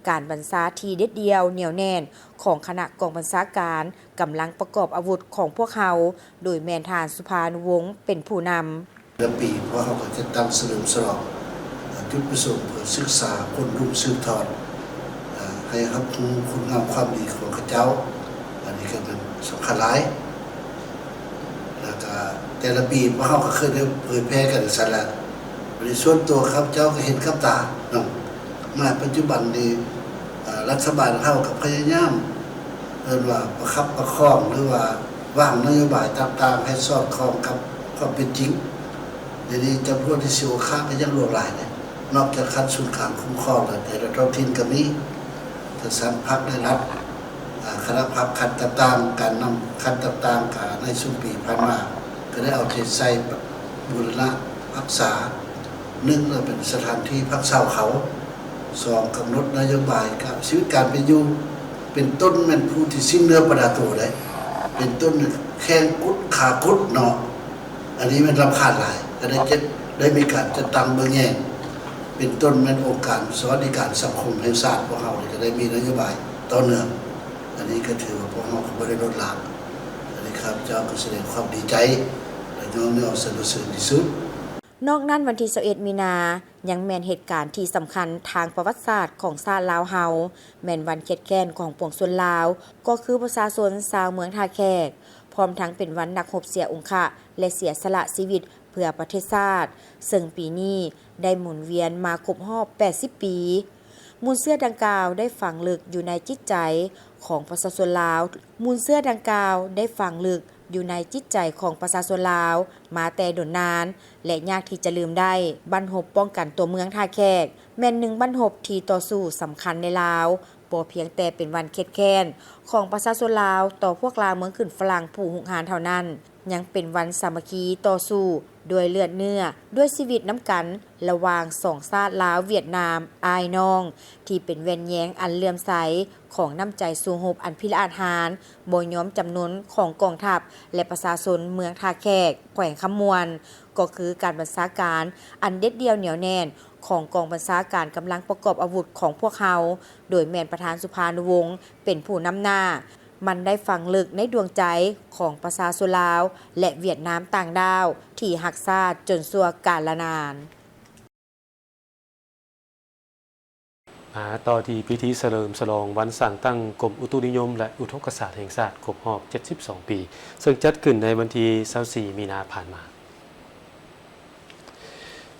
ການບັນຊາທີ່ເດັດດ່ຽວໜຽວແໜ້ນຂອງຄະນະກອງບັນຊາການ ກຳລັງປະກອບອາວຸດຂອງພວກເຮົາ, ໂດຍແມ່ນທ່ານສຸພານຸວົງເປັນຜູ້ນຳ. ແຕ່ລະປີພວກເຮົາກໍຈັດຕັ້ງສະເຫຼີມສະຫຼອງ ເອີ ຈຸດປະສົງເພື່ອສຶກສາຄົນລຸ້ນສືບທອດ ເອີ ໃຫ້ຮັບຮູ້ຄຸນງາມຄວາມດີຂອງເຂົາເຈົ້າ, ອັນນີ້ກໍແມ່ນສຳຄັນຫຼາຍ. ແລ້ວກໍແຕ່ລະປີພວກເຮົາກໍເຄີຍໄດ້ເຜີຍແຜ່ກັນຊັ້ນລະ. ບາດນີ້ສ່ວນຕົວຂ້າພະເຈົ້າກໍເຫັນກັບຕາເນາະ ມາປັດຈຸບັນນີ້ ເອີ ລັດຖະບານເຮົາກໍພະຍາຍາມ ເອີ້ນວ່າປະຄັບປະຄອງ ຫຼືວ່າວາງນະໂຍບາຍຕ່າງໆໃຫ້ສອດຄ່ອງກັບຄວາມເປັນຈິງ. ດຽວນີ້ຈຳນວນທີ່ເສຍໂອກາດກໍຍັງຫຼວງຫຼາຍເດ້. ນອກຈາກຂັ້ນສູນກາງຄຸ້ມຄອງແລ້ວ ແຕ່ລະທ້ອງຖິ່ນກໍມີ ທັງຊັ້ນພັກ ແລະ ລັດ, ອາ, ຄະນະພັກຂັ້ນຕ່າງໆ, ການນຳຂັ້ນຕ່າງໆ ກະໃນຊຸມປີຜ່ານມາ ກໍໄດ້ເອົາໃຈໃສ່ບູລະນະຮັກສາ. ໜຶ່ງ ເປັນສະຖານທີ່ພັກເຊົາເຂົາ, ສອງ ກຳນົດນະໂຍບາຍກັບຊີວິດການເປັນຢູ່ ເປັນຕົ້ນແມ່ນຜູ້ທີ່ສິ້ນເນື້ອປະດາໂຕໄດ້ ເປັນຕົ້ນແຂ້ງກຸດຂາກຸດເນາະ. ອັນນີ້ແມ່ນລຳຄານຫຼາຍ ກໍໄດ້ຈັດ ໄດ້ມີການຈັດຕັ້ງເບິ່ງແຍງ ເປັນຕົ້ນແມ່ນອົງການສະຫວັດດີການສັງຄົມແຫ່ງຊາດພວກເຮົານີ້ ກໍໄດ້ມີນະໂຍບາຍຕໍ່ເນື່ອງ. ອັນນີ້ກໍຖືວ່າພວກເຮົາກໍບໍ່ໄດ້ລົດລາ. ອັນນີ້ຂ້າພະເຈົ້າກໍສະແດງຄວາມດີໃຈ ແລະ ຍ້ອງຍໍສັນລະເສີນທີ່ສຸດ. ນອກນັ້ນ ວັນທີຊາວເອັດມີນາ ຍັງແມ່ນເຫດການທີ່ສຳຄັນທາງປະຫວັດສາດຂອງຊາດລາວເຮົາ, ແມ່ນວັນຄຽດແຄ້ນຂອງປວງຊົນລາວ ກໍຄືປະຊາຊົນຊາວເມືອງທ່າແຂກ, ພ້ອມທັງເປັນວັນນັກຮົບເສຍອົງຄະ ແລະ ເສຍສະຫຼະຊີວິດເພື່ອປະເທດຊາດ, ເຊິ່ງປີນີ້ໄດ້ໝູນວຽນມາຄົບຮອບແປດສິບປີ. ມູນເຊື້ອດັ່ງກ່າວໄດ້ຝັງເລິກຢູ່ໃນຈິດໃຈຂອງປະຊາຊົນລາວ, ມູນເຊື້ອດັ່ງກ່າວໄດ້ຝັງເລິກຢູ່ໃນຈິດໃຈຂອງປະຊາຊົນລາວມາແຕ່ດົນນານ ແລະ ຍາກທີ່ຈະລືມໄດ້. ບັ້ນຮົບປ້ອງກັນຕົວເມືອງທ່າແຂກ ແມ່ນໜຶ່ງບັ້ນຮົບທີ່ຕໍ່ສູ້ສຳຄັນໃນລາວ, ບໍ່ພຽງແຕ່ເປັນວັນຄຽດແຄ້ນຂອງປະຊາຊົນລາວຕໍ່ພວກລ່າເມືອງຂຶ້ນຝຣັ່ງຜູ້ຮຸກຮານເທົ່ານັ້ນ, ຍັງເປັນວັນສາມັກຄີຕໍ່ສູ້ດ້ວຍເລືອດເນື້ອ ດ້ວຍຊີວິດນຳກັນ ລະຫວ່າງສອງຊາດລາວຫວຽດນາມອ້າຍນ້ອງ ທີ່ເປັນແວ່ນແຍງອັນເຫຼື້ອມໃສຂອງນ້ຳໃຈສູ້ຮົບອັນພິລະອາດຫານ ບໍ່ຍອມຈຳນົນຂອງກອງທັບ ແລະ ປະຊາຊົນເມືອງທ່າແຂກ ແຂວງຄຳມ່ວນ, ກໍຄືການບັນຊາການອັນເດັດດ່ຽວໜຽວແໜ້ນຂອງກອງບັນຊາການກຳລັງປະກອບອາວຸດຂອງພວກເຮົາ, ໂດຍແມ່ນປະທານສຸພານຸວົງເປັນຜູ້ນຳໜ້າ. ມັນໄດ້ຝັງເລິກໃນດວງໃຈຂອງປະຊາຊົນລາວ ແລະ ຫວຽດນາມຕ່າງດ້າວທີ່ຮັກຊາດຈົນຊົ່ວກາລະນານ. ມາຕໍ່ທີ່ພິທີສະເຫຼີມສະຫຼອງວັນສ້າງຕັ້ງກົມອຸຕຸນິຍົມ ແລະ ອຸທົກກະສາດແຫ່ງຊາດຄົບຮອບເຈັດສິບສອງປີ, ເຊິ່ງຈັດຂຶ້ນໃນວັນທີຊາວສີ່ມີນາຜ່ານມາ.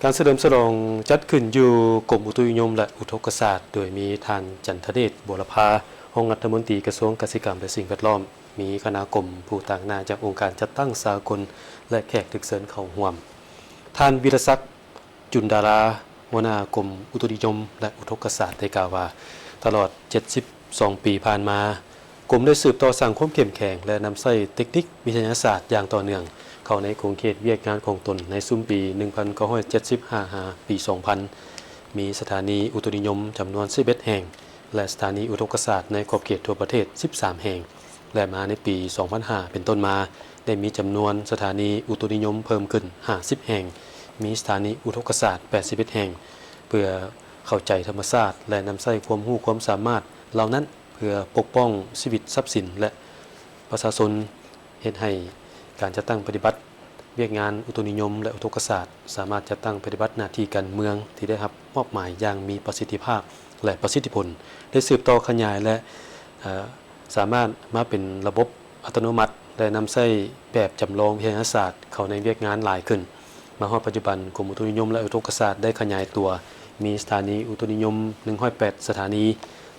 ການສະເຫຼີມສະຫຼອງຈັດຂຶ້ນຢູ່ກົມອຸຕຸນິຍົມ ແລະ ອຸທົກກະສາດ, ໂດຍມີທ່ານ ຈັນທະເດດ ບົວລະພາ ຮອງລັດຖະມົນຕີກະຊວງກະສິກຳ ແລະ ສິ່ງແວດລ້ອມ, ມີຄະນະກົມ, ຜູ້ຕາງໜ້າຈາກອົງການຈັດຕັ້ງສາກົນ ແລະ ແຂກຖືກເຊີນເຂົ້າຮ່ວມ. ທ່ານ ວິລະສັກ ຈຸນດາລາ ຫົວໜ້າກົມອຸຕຸນິຍົມ ແລະ ອຸທົກກະສາດ ໄດ້ກ່າວວ່າ, ຕະຫຼອດເຈັດສິບສອງປີຜ່ານມາ, ກົມໄດ້ສືບຕໍ່ສ້າງຄວາມເຂັ້ມແຂງ ແລະ ນຳໃຊ້ເຕັກນິກວິທະຍາສາດຢ່າງຕໍ່ເນື່ອງເຂົ້າໃນຂົງເຂດວຽກງານຂອງຕົນໃນຊຸມປີໜຶ່ງພັນເກົ້າຮ້ອຍເຈັດສິບຫ້າ ຫາປີສອງພັນ, ມີສະຖານີອຸຕຸນິຍົມຈຳນວນສິບເອັດແຫ່ງ ແລະ ສະຖານີອຸທົກກະສາດໃນຂອບເຂດທົ່ວປະເທດສິບສາມແຫ່ງ. ແລະ ມາໃນປີສອງພັນຫ້າເປັນຕົ້ນມາ ໄດ້ມີຈຳນວນສະຖານີອຸຕຸນິຍົມເພີ່ມຂຶ້ນຫ້າສິບແຫ່ງ, ມີສະຖານີອຸທົກກະສາດແປດສິບເອັດແຫ່ງ, ເພື່ອເຂົ້າໃຈທຳມະຊາດ ແລະ ນຳໃຊ້ຄວາມຮູ້ຄວາມສາມາດເຫຼົ່ານັ້ນ ເພື່ອປົກປ້ອງຊີວິດຊັບສິນ ແລະ ປະຊາຊົນ, ເຮັດໃຫ້ ການຈັດຕັ້ງປະຕິບັດວຽກງານອຸຕຸນິຍົມ ແລະ ອຸທົກກະສາດ ສາມາດຈັດຕັ້ງປະຕິບັດໜ້າທີ່ການເມືອງທີ່ໄດ້ຮັບມອບໝາຍຢ່າງມີປະສິດທິພາບ ແລະ ປະສິດທິຜົນ, ໄດ້ສືບຕໍ່ຂະຫຍາຍ ແລະ ເອີ ສາມາດມາເປັນລະບົບອັດຕະໂນມັດ ແລະ ນຳໃຊ້ແບບຈຳລອງວິທະຍາສາດເຂົ້າໃນວຽກງານຫຼາຍຂຶ້ນ. ມາຮອດປັດຈຸບັນ, ກົມອຸຕຸນິຍົມ ແລະ ອຸທົກກະສາດ ໄດ້ຂະຫຍາຍຕົວ, ມີສະຖານີອຸຕຸນິຍົມ ໜຶ່ງຮ້ອຍແປດ ສະຖານີ,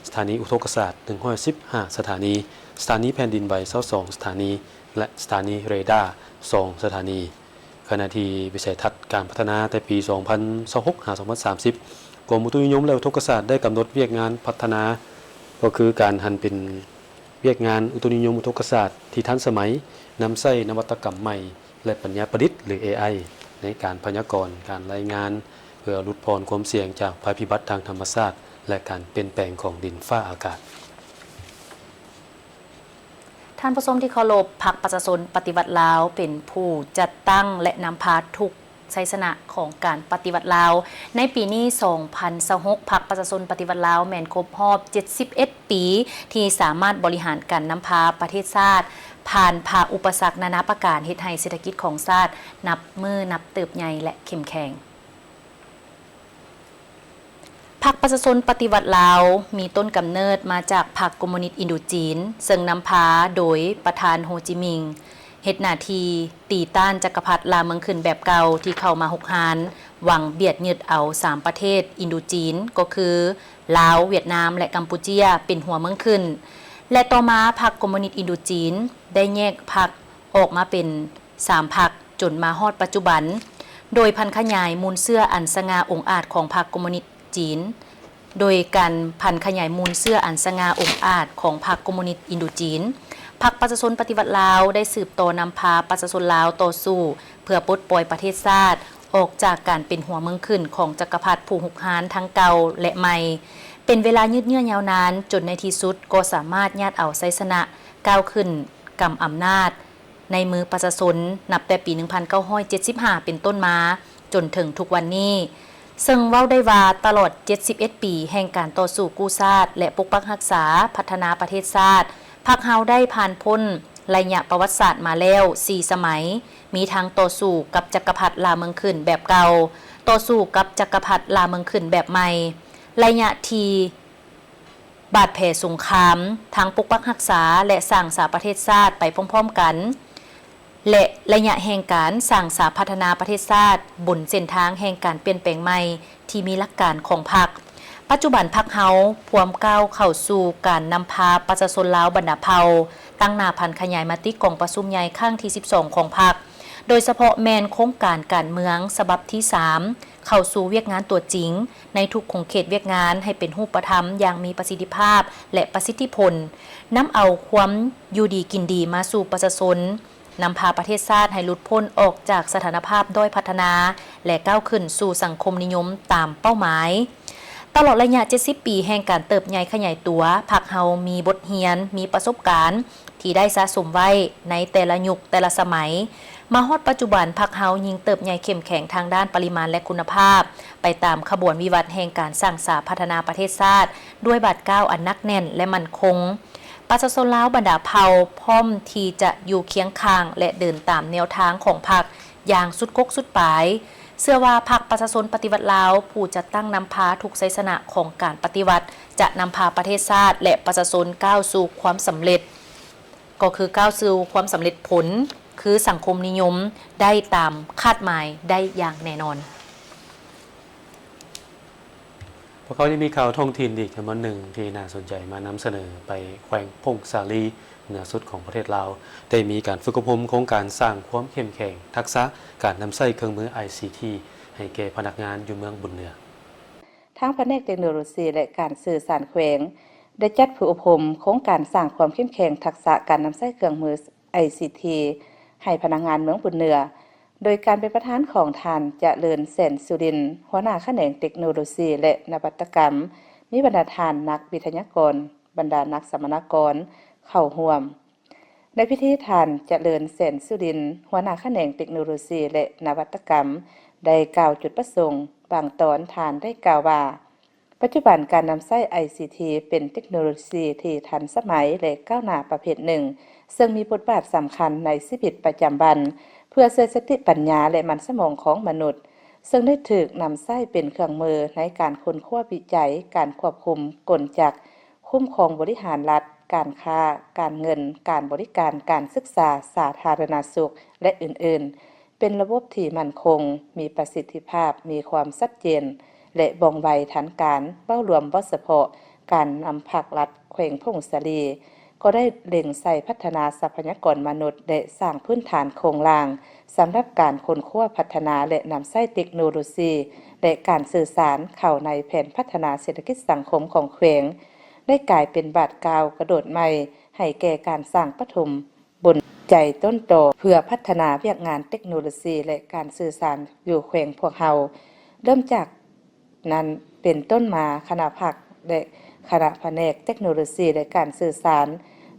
ສະຖານີອຸທົກກະສາດ ໜຶ່ງຮ້ອຍສິບຫ້າ ສະຖານີ, ສະຖານີແຜ່ນດິນໄຫວ ຊາວສອງ ສະຖານີ ແລະ ສະຖານີເຣດາ ສອງ ສະຖານີ. ຂະນະທີ່ວິໄສທັດການພັດທະນາແຕ່ປີສອງພັນຊາວຫົກ ຫາ ສອງພັນສາມສິບ, ກົມອຸຕຸນິຍົມ ແລະ ອຸທົກກະສາດ ໄດ້ກຳນົດວຽກງານພັດທະນາ ກໍຄືການຫັນເປັນວຽກງານອຸຕຸນິຍົມອຸທົກກະສາດທີ່ທັນສະໄໝ, ນຳໃຊ້ນະວັດຕະກຳໃໝ່ ແລະ ປັນຍາປະດິດ ຫຼື ເອໄອ ໃນການພະຍາກອນ, ການລາຍງານ ເພື່ອຫຼຸດຜ່ອນຄວາມສ່ຽງຈາກໄພພິບັດທາງທຳມະຊາດ ແລະ ການປ່ຽນແປງຂອງດິນຟ້າອາກາດ. ທ່ານຜູ້ຊົມທີ່ເຄົາລົບ, ພັກປະຊາຊົນປະຕິວັດລາວເປັນຜູ້ຈັດຕັ້ງ ແລະ ນຳພາທຸກໄຊຊະນະຂອງການປະຕິວັດລາວ. ໃນປີນີ້ ສອງພັນຊາວຫົກ ພັກປະຊາຊົນປະຕິວັດລາວແມ່ນຄົບຮອບເຈັດສິບເອັດປີ ທີ່ສາມາດບໍລິຫານການນຳພາປະເທດຊາດ ຜ່ານຜ່າອຸປະສັກນານາປະການ ເຮັດໃຫ້ເສດຖະກິດຂອງຊາດນັບມື້ນັບເຕີບໃຫຍ່ ແລະ ເຂັ້ມແຂງ. ພັກປະຊາຊົນປະຕິວັດລາວ ມີຕົ້ນກຳເນີດມາຈາກພັກຄອມມູນິດອິນໂດຈີນ, ເຊິ່ງນຳພາໂດຍປະທານໂຮຈິມິງ, ເຮັດໜ້າທີ່ຕີຕ້ານຈັກກະພັດລ່າເມືອງຂຶ້ນແບບເກົ່າ ທີ່ເຂົ້າມາຮຸກຮານ, ຫວັງບຽດຍຶດເອົາສາມປະເທດອິນໂດຈີນ ກໍຄື ລາວ, ຫວຽດນາມ ແລະ ກຳປູເຈຍ ເປັນຫົວເມືອງຂຶ້ນ ແລະ ຕໍ່ມາພັກຄອມມູນິດອິນໂດຈີນ ໄດ້ແຍກພັກອອກມາເປັນ ສາມພັກ ຈົນມາຮອດປັດຈຸບັນ, ໂດຍຜັນຂະຫຍາຍມູນເຊື້ອອັນສະຫງ່າອົງອາດຂອງພັກຄອມມູນິດຈີນ, ໂດຍການຜັນຂະຫຍາຍມູນເຊື້ອອັນສະຫງ່າອົງອາດຂອງພັກຄອມມູນິດອິນໂດຈີນ, ພັກປະຊາຊົນປະຕິວັດລາວໄດ້ສືບຕໍ່ນຳພາປະຊາຊົນລາວຕໍ່ສູ້ເພື່ອປົດປ່ອຍປະເທດຊາດອອກຈາກການເປັນຫົວເມືອງຂຶ້ນຂອງຈັກກະພັດຜູ້ຮຸກຮານທັງເກົ່າ ແລະ ໃໝ່ ເປັນເວລາຍືດເຍື້ອຍາວນານ, ຈົນໃນທີ່ສຸດກໍສາມາດຍາດເອົາໄຊຊະນະ ກ້າວຂຶ້ນກຳອຳນາດ ໃນມືປະຊາຊົນ ນັບແຕ່ປີໜຶ່ງພັນເກົ້າຮ້ອຍເຈັດສິບຫ້າເປັນຕົ້ນມາ ຈົນເຖິງທຸກວັນນີ້, ເຊິ່ງເວົ້າໄດ້ວ່າຕະຫຼອດເຈັດສິບເອັດປີແຫ່ງການຕໍ່ສູ້ກູ້ຊາດ ແລະ ປົກປັກຮັກສາ, ພັດທະນາປະເທດຊາດ, ພັກເຮົາໄດ້ຜ່ານພົ້ນໄລຍະປະຫວັດສາດມາແລ້ວສີ່ສະໄໝ, ມີທັງຕໍ່ສູ້ກັບຈັກກະພັດລ່າເມືອງຂຶ້ນແບບເກົ່າ, ຕໍ່ສູ້ກັບຈັກກະພັດລ່າເມືອງຂຶ້ນແບບໃໝ່, ໄລຍະທີ່ ບາດແຜສົງຄາມ, ທັງປົກປັກຮັກສາ ແລະ ສ້າງສາປະເທດຊາດໄປພ້ອມໆກັນ ແລະ ໄລຍະແຫ່ງການສ້າງສາພັດທະນາປະເທດຊາດ ບົນເສັ້ນທາງແຫ່ງການປ່ຽນແປງໃໝ່ທີ່ມີຫຼັກການຂອງພັກ. ປັດຈຸບັນພັກເຮົາພວມກ້າວເຂົ້າສູ່ການນຳພາປະຊາຊົນລາວບັນດາເຜົ່າ, ຕັ້ງໜ້າຜັນຂະຫຍາຍມະຕິກອງປະຊຸມໃຫຍ່ຄັ້ງທີສິບສອງຂອງພັກ, ໂດຍສະເພາະແມ່ນໂຄງການການເມືອງສະບັບທີສາມ ເຂົ້າສູ່ວຽກງານຕົວຈິງ ໃນທຸກຂົງເຂດວຽກງານໃຫ້ເປັນຮູບປະທຳຢ່າງມີປະສິດທິພາບ ແລະ ປະສິດທິຜົນ, ນຳເອົາຄວາມຢູ່ດີກິນດີມາສູ່ປະຊາຊົນ, ນຳພາປະເທດຊາດໃຫ້ຫຼຸດພົ້ນອອກຈາກສະຖານະພາບດ້ອຍພັດທະນາ ແລະ ກ້າວຂຶ້ນສູ່ສັງຄົມນິຍົມຕາມເປົ້າໝາຍ. ຕະຫຼອດໄລຍະເຈັດສິບປີແຫ່ງການເຕີບໃຫຍ່ຂະຫຍາຍຕົວ, ພັກເຮົາມີບົດຮຽນ, ມີປະສົບການ ທີ່ໄດ້ສະສົມໄວ້ໃນແຕ່ລະຍຸກແຕ່ລະສະໄໝ. ມາຮອດປັດຈຸບັນ, ພັກເຮົາຍິ່ງເຕີບໃຫຍ່ເຂັ້ມແຂງທາງດ້ານປະລິມານ ແລະ ຄຸນນະພາບ, ໄປຕາມຂະບວນວິວັດແຫ່ງການສ້າງສາພັດທະນາປະເທດຊາດ ດ້ວຍບາດກ້າວອັນໜັກແໜ້ນ ແລະ ໝັ້ນຄົງ. ປະຊາຊົນລາວບັນດາເຜົ່າພ້ອມທີ່ຈະຢູ່ຄຽງຂ້າງ ແລະ ເດີນຕາມແນວທາງຂອງພັກຢ່າງສຸດກົກສຸດປາຍ. ເຊື່ອວ່າພັກປະຊາຊົນປະຕິວັດລາວ ຜູ້ຈັດຕັ້ງນຳພາທຸກໄຊຊະນະຂອງການປະຕິວັດ ຈະນຳພາປະເທດຊາດ ແລະ ປະຊາຊົນກ້າວສູ່ຄວາມສຳເລັດ. ກໍຄືກ້າວສູ່ຄວາມສຳເລັດຜົນ ຄືສັງຄົມນິຍົມໄດ້ຕາມຄາດໝາຍໄດ້ຢ່າງແນ່ນອນ. ພວກເຮົາຍັງມີຂ່າວທ້ອງຖິ່ນອີກຈຳນວນໜຶ່ງທີ່ໜ້າສົນໃຈມານຳສະເໜີ. ໄປແຂວງຜົ້ງສາລີ ເໜືອສຸດຂອງປະເທດລາວ ໄດ້ມີການຝຶກອົບຮົມໂຄງການສ້າງຄວາມເຂັ້ມແຂງທັກສະການນຳໃຊ້ເຄື່ອງມື ໄອຊີທີ ໃຫ້ແກ່ພະນັກງານຢູ່ເມືອງບຸນເໜືອ. ທາງພະແນກເຕັກໂນໂລຊີ ແລະ ການສື່ສານແຂວງ ໄດ້ຈັດຝຶກອົບຮົມໂຄງການສ້າງຄວາມເຂັ້ມແຂງທັກສະການນຳໃຊ້ເຄື່ອງມື ໄອຊີທີ ໃຫ້ພະນັກງານເມືອງບຸນເໜືອ ໂດຍການເປັນປະທານຂອງທ່ານ ຈະເລີນ ແສນສຸລິນ ຫົວໜ້າຂະແໜງເຕັກໂນໂລຊີ ແລະ ນະວັດຕະກຳ, ມີບັນດາທ່ານນັກວິທະຍາກອນ, ບັນດານັກສຳມະນາກອນເຂົ້າຮ່ວມ. ໃນພິທີ, ທ່ານ ຈະເລີນ ແສນສຸລິນ ຫົວໜ້າຂະແໜງເຕັກໂນໂລຊີ ແລະ ນະວັດຕະກຳ ໄດ້ກ່າວຈຸດປະສົງ, ບາງຕອນທ່ານໄດ້ກ່າວວ່າ, ປັດຈຸບັນການນຳໃຊ້ໄອຊີທີເປັນເຕັກໂນໂລຊີທີ່ທັນສະໄໝ ແລະ ກ້າວໜ້າປະເພດໜຶ່ງ ເຊິ່ງມີບົດບາດສຳຄັນໃນຊີວິດປະຈຳວັນ ເພື່ອຊ່ວຍສະຕິປັນຍາ ແລະ ມັນສະໝອງຂອງມະນຸດ, ເຊິ່ງໄດ້ຖືກນຳໃຊ້ເປັນເຄື່ອງມືໃນການຄົ້ນຄວ້າວິໄຈ, ການຄວບຄຸມກົນຈັກ, ຄຸ້ມຄອງບໍລິຫານລັດ, ການຄ້າ, ການເງິນ, ການບໍລິການ, ການສຶກສາ, ສາທາລະນະສຸກ ແລະ ອື່ນໆ. ເປັນລະບົບທີ່ໝັ້ນຄົງ, ມີປະສິດທິພາບ, ມີຄວາມຊັດເຈນ ແລະ ວ່ອງໄວທັນການ, ເວົ້າລວມເວົ້າສະເພາະ ການນຳພາກລັດແຂວງຜົ້ງສາລີ ກໍໄດ້ເລັງໃສ່ພັດທະນາຊັບພະຍາກອນມະນຸດ ແລະ ສ້າງພື້ນຖານໂຄງລ່າງສຳລັບການຄົ້ນຄວ້າພັດທະນາ ແລະ ນຳໃຊ້ເຕັກໂນໂລຊີ ແລະ ການສື່ສານເຂົ້າໃນແຜນພັດທະນາເສດຖະກິດສັງຄົມຂອງແຂວງ, ໄດ້ກາຍເປັນບາດກ້າວກະໂດດໃໝ່ໃຫ້ແກ່ການສ້າງປະຖົມ ບົນໃຈຕົ້ນຕໍເພື່ອພັດທະນາວຽກງານເຕັກໂນໂລຊີ ແລະ ການສື່ສານຢູ່ແຂວງພວກເຮົາ. ເລີ່ມຈາກນັ້ນເປັນຕົ້ນມາ, ຄະນະພັກ ແລະ ຄະນະພະແນກເຕັກໂນໂລຊີ ແລະ ການສື່ສານ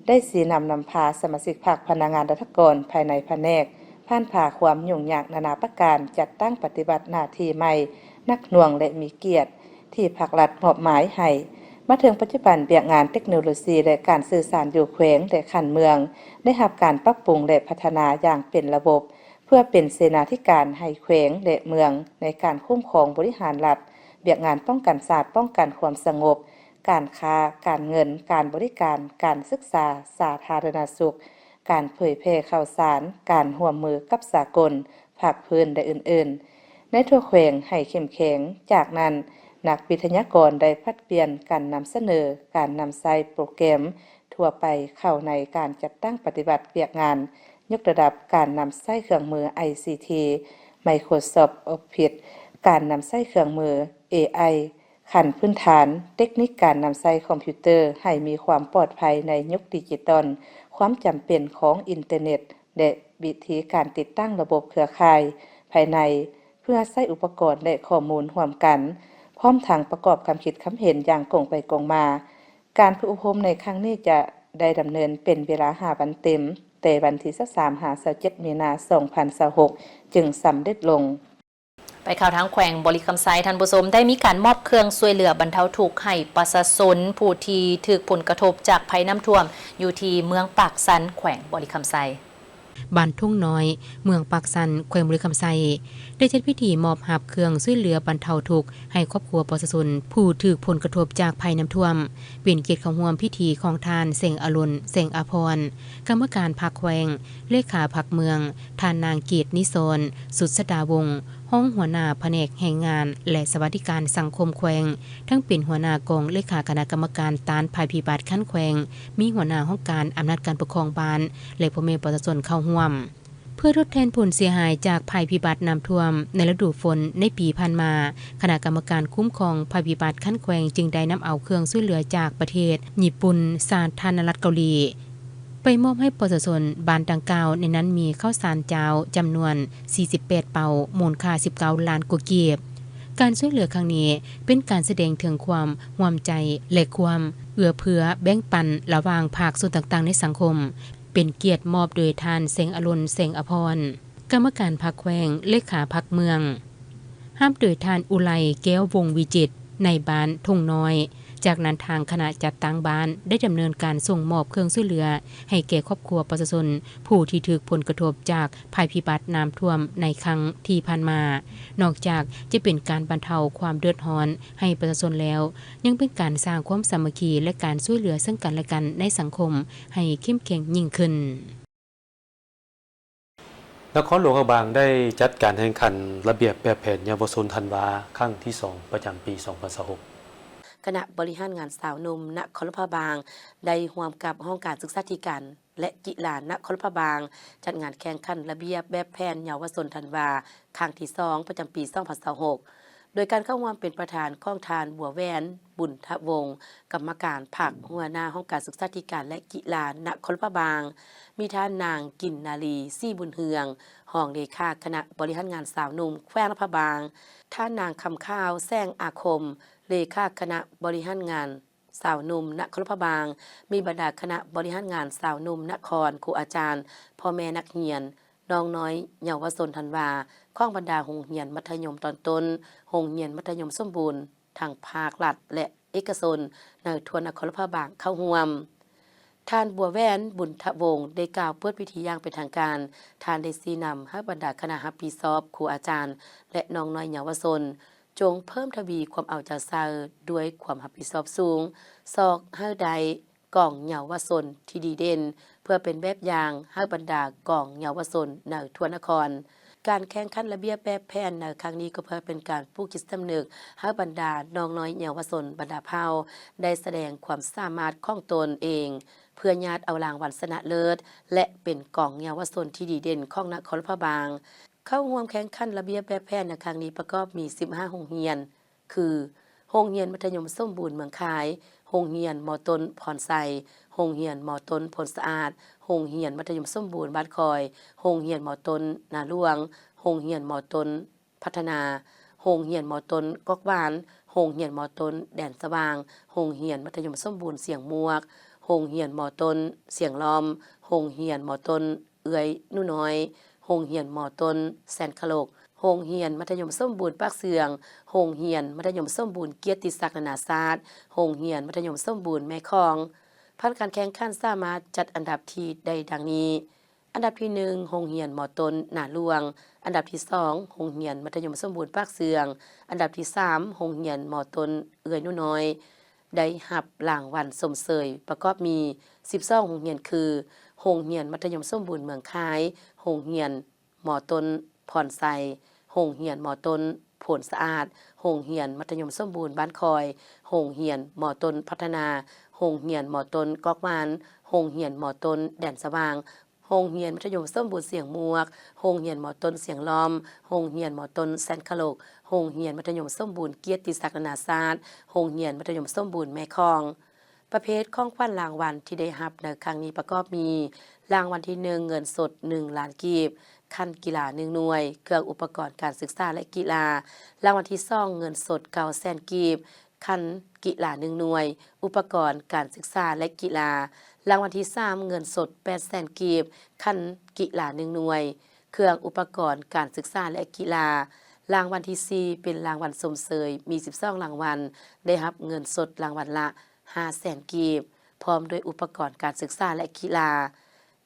ໄດ້ຊີ້ນຳນຳພາສະມາຊິກພັກ, ພະນັກງານລັດຖະກອນພາຍໃນພະແນກ ຜ່ານຜ່າຄວາມຫຍຸ້ງຍາກນານາປະການ, ຈັດຕັ້ງປະຕິບັດໜ້າທີ່ໃໝ່ໜັກໜ່ວງ ແລະ ມີກຽດ ທີ່ພັກລັດມອບໝາຍໃຫ້. ມາເຖິງປັດຈຸບັນ, ວຽກງານເຕັກໂນໂລຊີ ແລະ ການສື່ສານຢູ່ແຂວງ ແລະ ຂັ້ນເມືອງ ໄດ້ຮັບການປັບປຸງ ແລະ ພັດທະນາຢ່າງເປັນລະບົບ ເພື່ອເປັນເສນາທິການໃຫ້ແຂວງ ແລະ ເມືອງ ໃນການຄຸ້ມຄອງບໍລິຫານລັດ, ວຽກງານປ້ອງກັນຊາດ, ປ້ອງກັນຄວາມສະຫງົບ, ການຄ້າ, ການເງິນ, ການບໍລິການ, ການສຶກສາ, ສາທາລະນະສຸກ, ການເຜີຍແຜ່ຂ່າວສານ, ການຮ່ວມມືກັບສາກົນ, ພາກພື້ນ ແລະ ອື່ນໆ ໃນທົ່ວແຂວງໃຫ້ເຂັ້ມແຂງ. ຈາກນັ້ນ, ນັກວິທະຍາກອນໄດ້ຜັດປ່ຽນກັນນຳສະເໜີການນຳໃຊ້ໂປຣແກຣມທົ່ວໄປເຂົ້າໃນການຈັດຕັ້ງປະຕິບັດວຽກງານ, ຍົກລະດັບການນຳໃຊ້ເຄື່ອງມືໄອຊີທີ, Microsoft Office, ການນຳໃຊ້ເຄື່ອງມືເອໄອ ຂັ້ນພື້ນຖານ, ເຕັກນິກການນຳໃຊ້ຄອມພິວເຕີໃຫ້ມີຄວາມປອດໄພໃນຍຸກດິຈິຕອນ, ຄວາມຈຳເປັນຂອງອິນເຕີເນັດ ແລະ ວິທີການຕິດຕັ້ງລະບົບເຄືອຂ່າຍພາຍໃນ ເພື່ອໃຊ້ອຸປະກອນ ແລະ ຂໍ້ມູນຮ່ວມກັນ, ພ້ອມທັງປະກອບຄຳຄິດຄຳເຫັນຢ່າງກົງໄປກົງມາ. ການຝຶກອົບຮົມໃນຄັ້ງນີ້ຈະໄດ້ດຳເນີນເປັນເວລາຫ້າວັນເຕັມ, ແຕ່ວັນທີຊາວສາມຫາຊາວເຈັດມີນາ ສອງພັນຊາວຫົກ ຈຶ່ງສຳເລັດລົງ. ໄປຂ່າວທາງແຂວງບໍລິຄຳໄຊ, ທ່ານຜູ້ຊົມ, ໄດ້ມີການມອບເຄື່ອງຊ່ວຍເຫຼືອບັນເທົາທຸກໃຫ້ປະຊາຊົນຜູ້ທີ່ຖືກຜົນກະທົບຈາກໄພນ້ຳຖ້ວມ ຢູ່ທີ່ເມືອງປາກຊັນ ແຂວງບໍລິຄຳໄຊ. ບ້ານທົ່ງນ້ອຍ ເມືອງປາກຊັນ ແຂວງບໍລິຄຳໄຊ ໄດ້ຈັດພິທີມອບຮັບເຄື່ອງຊ່ວຍເຫຼືອບັນເທົາທຸກໃຫ້ຄອບຄົວປະຊາຊົນຜູ້ຖືກຜົນກະທົບຈາກໄພນ້ຳຖ້ວມ. ເປັນກຽດເຂົ້າຮ່ວມພິທີຂອງທ່ານ ແສງອາລົນ ແສງອາພອນ ກຳມະການພັກແຂວງ, ເລຂາພັກເມືອງ, ທ່ານນາງ ເກດນິສອນ ສຸດສະດາວົງ ຮອງຫົວໜ້າພະແນກແຮງງານ ແລະ ສະຫວັດດີການສັງຄົມແຂວງ, ທັງເປັນຫົວໜ້າກອງເລຂາຄະນະກຳມະການຕ້ານໄພພິບັດຂັ້ນແຂວງ, ມີຫົວໜ້າຫ້ອງການອຳນາດການປົກຄອງບ້ານ ແລະ ພໍ່ແມ່ປະຊາຊົນເຂົ້າຮ່ວມ. ເພື່ອທົດແທນຜົນເສຍຫາຍຈາກໄພພິບັດນ້ຳຖ້ວມໃນລະດູຝົນໃນປີຜ່ານມາ, ຄະນະກຳມະການຄຸ້ມຄອງໄພພິບັດຂັ້ນແຂວງຈຶ່ງໄດ້ນຳເອົາເຄື່ອງຊ່ວຍເຫຼືອຈາກປະເທດຍີ່ປຸ່ນ, ສາທາລະນະລັດເກົາຫຼີ, ໄປມອບໃຫ້ປະຊາຊົນບ້ານດັ່ງກ່າວ, ໃນນັ້ນມີເຂົ້າສານຈາວຈຳນວນສີ່ສິບແປດເປົາ, ມູນຄ່າສິບເກົ້າລ້ານກວ່າກີບ. ການຊ່ວຍເຫຼືອຄັ້ງນີ້ເປັນການສະແດງເຖິງຄວາມຮ່ວມໃຈ ແລະ ຄວາມເອື້ອເຟື້ອແບ່ງປັນລະຫວ່າງພາກສ່ວນຕ່າງໆໃນສັງຄົມ, ເປັນກຽດມອບໂດຍທ່ານ ແສງອາລົນ ແສງອາພອນ ກຳມະການພັກແຂວງ, ເລຂາພັກເມືອງ. ຮັບໂດຍທ່ານ ອຸໄລ ແກ້ວວົງວິຈິດ ນາຍບ້ານທົ່ງນ້ອຍ. ຈາກນັ້ນທາງຄະນະຈັດຕັ້ງບ້ານໄດ້ດຳເນີນການສົ່ງມອບເຄື່ອງຊ່ວຍເຫຼືອໃຫ້ແກ່ຄອບຄົວປະຊາຊົນຜູ້ທີ່ຖືກຜົນກະທົບຈາກໄພພິບັດນ້ຳຖ້ວມໃນຄັ້ງທີ່ຜ່ານມາ. ນອກຈາກຈະເປັນການບັນເທົາຄວາມເດືອດຮ້ອນໃຫ້ປະຊາຊົນແລ້ວ, ຍັງເປັນການສ້າງຄວາມສາມັກຄີ ແລະ ການຊ່ວຍເຫຼືອເຊິ່ງກັນແລະກັນໃນສັງຄົມໃຫ້ເຂັ້ມແຂງຍິ່ງຂຶ້ນ. ນະຄອນຫຼວງພະບາງໄດ້ຈັດການແຂ່ງຂັນລະບຽບແບບແຜນເຍົາວະຊົນທັນວາ ຄັ້ງທີສອງ ປະຈຳປີສອງພັນຊາວຫົກ. ຄະນະບໍລິຫານງານຊາວໜຸ່ມນະຄອນຫຼວງພະບາງ ໄດ້ຮ່ວມກັບຫ້ອງການສຶກສາທິການ ແລະ ກິລານະຄອນຫຼວງພະບາງ ຈັດງານແຂ່ງຂັນລະບຽບແບບແຜນເຍົາວະຊົນທັນວາ ຄັ້ງທີສອງ ປະຈຳປີສອງພັນຊາວຫົກ ໂດຍການເຂົ້າຮ່ວມເປັນປະທານຂອງທ່ານ ບົວແຫວນ ບຸນທະວົງ ກຳມະການພັກ, ຫົວໜ້າຫ້ອງການສຶກສາທິການ ແລະ ກິລານະຄອນຫຼວງພະບາງ, ມີທ່ານນາງ ກິນນາລີ ສີບຸນເຮືອງ ຮອງເລຂາຄະນະບໍລິຫານງານຊາວໜຸ່ມແຂວງຫຼວງພະບາງ, ທ່ານນາງ ຄຳຂາວ ແສງອາຄົມ ເລຂາຄະນະບໍລິຫານງານຊາວໜຸ່ມນະຄອນຫຼວງພະບາງ, ມີບັນດາຄະນະບໍລິຫານງານຊາວໜຸ່ມນະຄອນ, ຄູອາຈານ, ພໍ່ແມ່ນັກຮຽນ, ນ້ອງນ້ອຍເຍົາວະຊົນທັນວາ ຂອງບັນດາໂຮງຮຽນມັດທະຍົມຕອນຕົ້ນ, ໂຮງຮຽນມັດທະຍົມສົມບູນ, ທັງພາກລັດ ແລະ ເອກະຊົນ ໃນທົ່ວນະຄອນຫຼວງພະບາງເຂົ້າຮ່ວມ. ທ່ານ ບົວແຫວນ ບຸນທະວົງ ໄດ້ກ່າວເປີດພິທີຢ່າງເປັນທາງການ. ທ່ານໄດ້ຊີ້ນຳໃຫ້ບັນດາຄະນະຮັບຜິດຊອບ, ຄູອາຈານ ແລະ ນ້ອງນ້ອຍເຍົາວະຊົນ ຈົ່ງເພີ່ມທະວີຄວາມເອົາໃຈໃສ່ດ້ວຍຄວາມຮັບຜິດຊອບສູງ, ຊອກໃຫ້ໄດ້ ກອງເຍົາວະຊົນທີ່ດີເດັ່ນ ເພື່ອເປັນແບບຢ່າງໃຫ້ບັນດາກອງເຍົາວະຊົນໃນທົ່ວນະຄອນ. ການແຂ່ງຂັນລະບຽບແບບແຜນໃນຄັ້ງນີ້ ກໍເພື່ອເປັນການປູກຈິດສຳນຶກໃຫ້ບັນດານ້ອງນ້ອຍເຍົາວະຊົນບັນດາເຜົ່າ ໄດ້ສະແດງຄວາມສາມາດຂອງຕົນເອງ ເພື່ອຍາດເອົາລາງວັນຊະນະເລີດ ແລະ ເປັນກອງເຍົາວະຊົນທີ່ດີເດັ່ນຂອງນະຄອນຫຼວງພະບາງ. ເຂົ້າຮ່ວມແຂ່ງຂັນລະບຽບແບບແຜນໃນຄັ້ງນີ້ປະກອບມີສິບຫ້າໂຮງຮຽນ ຄື ໂຮງຮຽນມັດທະຍົມສົມບູນເມືອງຄາຍ, ໂຮງຮຽນ ມ.ຕົ້ນ ພອນໄຊ, ໂຮງຮຽນ ມ.ຕົ້ນ ໂພນສະອາດ, ໂຮງຮຽນມັດທະຍົມສົມບູນບ້ານຄອຍ, ໂຮງຮຽນ ມ.ຕົ້ນ ນາຫຼວງ, ໂຮງຮຽນ ມ.ຕົ້ນ ພັດທະນາ, ໂຮງຮຽນ ມ.ຕົ້ນ ກອກຫວານ, ໂຮງຮຽນ ມ.ຕົ້ນ ແດນສະຫວ່າງ, ໂຮງຮຽນມັດທະຍົມສົມບູນຊຽງໝວກ, ໂຮງຮຽນ ມ.ຕົ້ນ ຊຽງລ້ອມ, ໂຮງຮຽນ ມ.ຕົ້ນ ເອື້ອຍໜູນ້ອຍ, ໂຮງຮຽນ ມ.ຕົ້ນ ແຊນຄະລົກ, ໂຮງຮຽນມັດທະຍົມສົມບູນປາກເຊືອງ, ໂຮງຮຽນມັດທະຍົມສົມບູນກຽດຕິສັກນານາຊາດ, ໂຮງຮຽນມັດທະຍົມສົມບູນແມ່ຂອງ. ຜ່ານການແຂ່ງຂັນສາມາດຈັດອັນດັບທີ່ໄດ້ດັ່ງນີ້: ອັນດັບທີໜຶ່ງ ໂຮງຮຽນ ມ.ຕົ້ນ ນາຫຼວງ, ອັນດັບທີສອງ ໂຮງຮຽນມັດທະຍົມສົມບູນປາກເຊືອງ, ອັນດັບທີສາມ ໂຮງຮຽນ ມ.ຕົ້ນ ເອື້ອຍໜູນ້ອຍ ໄດ້ຮັບລາງວັນຊົມເຊີຍປະກອບມີສິບສອງໂຮງຮຽນ ຄື ໂຮງຮຽນມັດທະຍົມສົມບູນເມືອງຄາຍ, ໂຮງຮຽນ ມ.ຕົ້ນ ພອນໄຊ, ໂຮງຮຽນ ມ.ຕົ້ນ ໂພນສະອາດ, ໂຮງຮຽນມັດທະຍົມສົມບູນບ້ານຄອຍ, ໂຮງຮຽນ ມ.ຕົ້ນ ພັດທະນາ, ໂຮງຮຽນ ມ.ຕົ້ນ ກອກຫວານ, ໂຮງຮຽນ ມ.ຕົ້ນ ແດນສະຫວ່າງ, ໂຮງຮຽນມັດທະຍົມສົມບູນຊຽງໝວກ, ໂຮງຮຽນ ມ.ຕົ້ນ ຊຽງລ້ອມ, ໂຮງຮຽນ ມ.ຕົ້ນ ແຊນຄະລົກ, ໂຮງຮຽນມັດທະຍົມສົມບູນກຽດຕິສັກນານາຊາດ, ໂຮງຮຽນມັດທະຍົມສົມບູນແມ່ຂອງ. ປະເພດຂອງຂວັນລາງວັນທີ່ໄດ້ຮັບໃນຄັ້ງນີ້ປະກອບມີ: ລາງວັນທີໜຶ່ງ ເງິນສົດໜຶ່ງລ້ານກີບ, ຂັນກິລາໜຶ່ງໜ່ວຍ, ເຄື່ອງອຸປະກອນການສຶກສາ ແລະ ກິລາ. ລາງວັນທີສອງ ເງິນສົດເກົ້າແສນກີບ, ຂັນກິລາໜຶ່ງໜ່ວຍ, ອຸປະກອນການສຶກສາ ແລະ ກິລາ. ລາງວັນທີສາມ ເງິນສົດແປດແສນກີບ, ຂັນກິລາໜຶ່ງໜ່ວຍ, ເຄື່ອງອຸປະກອນການສຶກສາ ແລະ ກິລາ. ລາງວັນທີສີ່ ເປັນລາງວັນຊົມເຊີຍ ມີສິບສອງລາງວັນ, ໄດ້ຮັບເງິນສົດລາງວັນລະຫ້າແສນກີບ, ພ້ອມດ້ວຍອຸປະກອນການສຶກສາ ແລະ ກິລາ.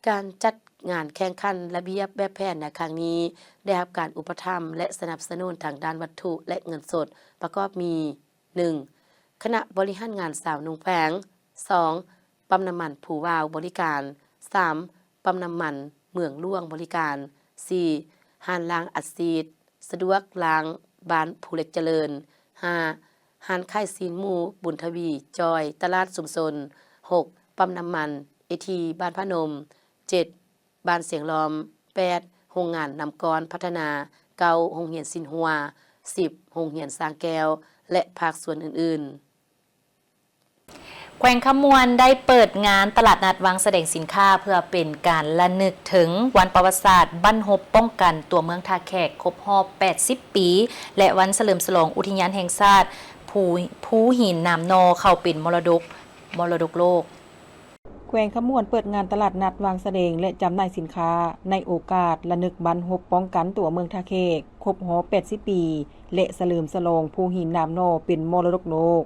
ການຈັດງານແຂ່ງຂັນລະບຽບແບບແຜນໃນຄັ້ງນີ້ ໄດ້ຮັບການອຸປະຖຳ ແລະ ສະໜັບສະໜູນທາງດ້ານວັດຖຸ ແລະ ເງິນສົດ ປະກອບມີ: ໜຶ່ງ ຄະນະບໍລິຫານງານຊາວໜຸ່ມແຂວງ, ສອງ ປ້ຳນ້ຳມັນພູວາວບໍລິການ, ສາມ ປ້ຳນ້ຳມັນເມືອງຫຼວງບໍລິການ, ສີ່ ຮ້ານລ້າງອັດສີດສະດວກລ້າງບ້ານພູເຫຼັກຈະເລີນ, ຫ້າ ຮ້ານຂາຍຊີ້ນໝູບຸນທະວີຈອຍ ຕະຫຼາດຊຸມຊົນ, ຫົກ ປ້ຳນ້ຳມັນເອທີບ້ານພະນົມ, ເຈັດ ບ້ານຊຽງລ້ອມ, ແປດ ໂຮງງານນ້ຳກ້ອນພັດທະນາ, ເກົ້າ ໂຮງຮຽນຊິນຫົວ, ສິບ ໂຮງຮຽນຊ້າງແກ້ວ ແລະ ພາກສ່ວນອື່ນໆ. ແຂວງຄຳມ່ວນໄດ້ເປີດງານຕະຫຼາດນັດວາງສະແດງສິນຄ້າ ເພື່ອເປັນການລະນຶກເຖິງວັນປະຫວັດສາດບັ້ນຮົບປ້ອງກັນຕົວເມືອງທ່າແຂກຄົບຮອບແປດສິບປີ ແລະ ວັນສະເຫຼີມສະຫຼອງອຸທິຍານແຫ່ງຊາດພູ ພູຫີນນາມໜໍ່ ເຂົ້າເປັນມໍລະດົກ ມໍລະດົກໂລກ. ແຂວງຄຳມ່ວນເປີດງານຕະຫຼາດນັດວາງສະແດງ ແລະ ຈຳໜ່າຍສິນຄ້າ ໃນໂອກາດລະນຶກບັ້ນຮົບປ້ອງກັນຕົວເມືອງທ່າແຂກຄົບຮອບແປດສິບປີ ແລະ ສະເຫຼີມສະຫຼອງພູຫີນນາມໜໍ່ເປັນມໍລະດົກໂລກ.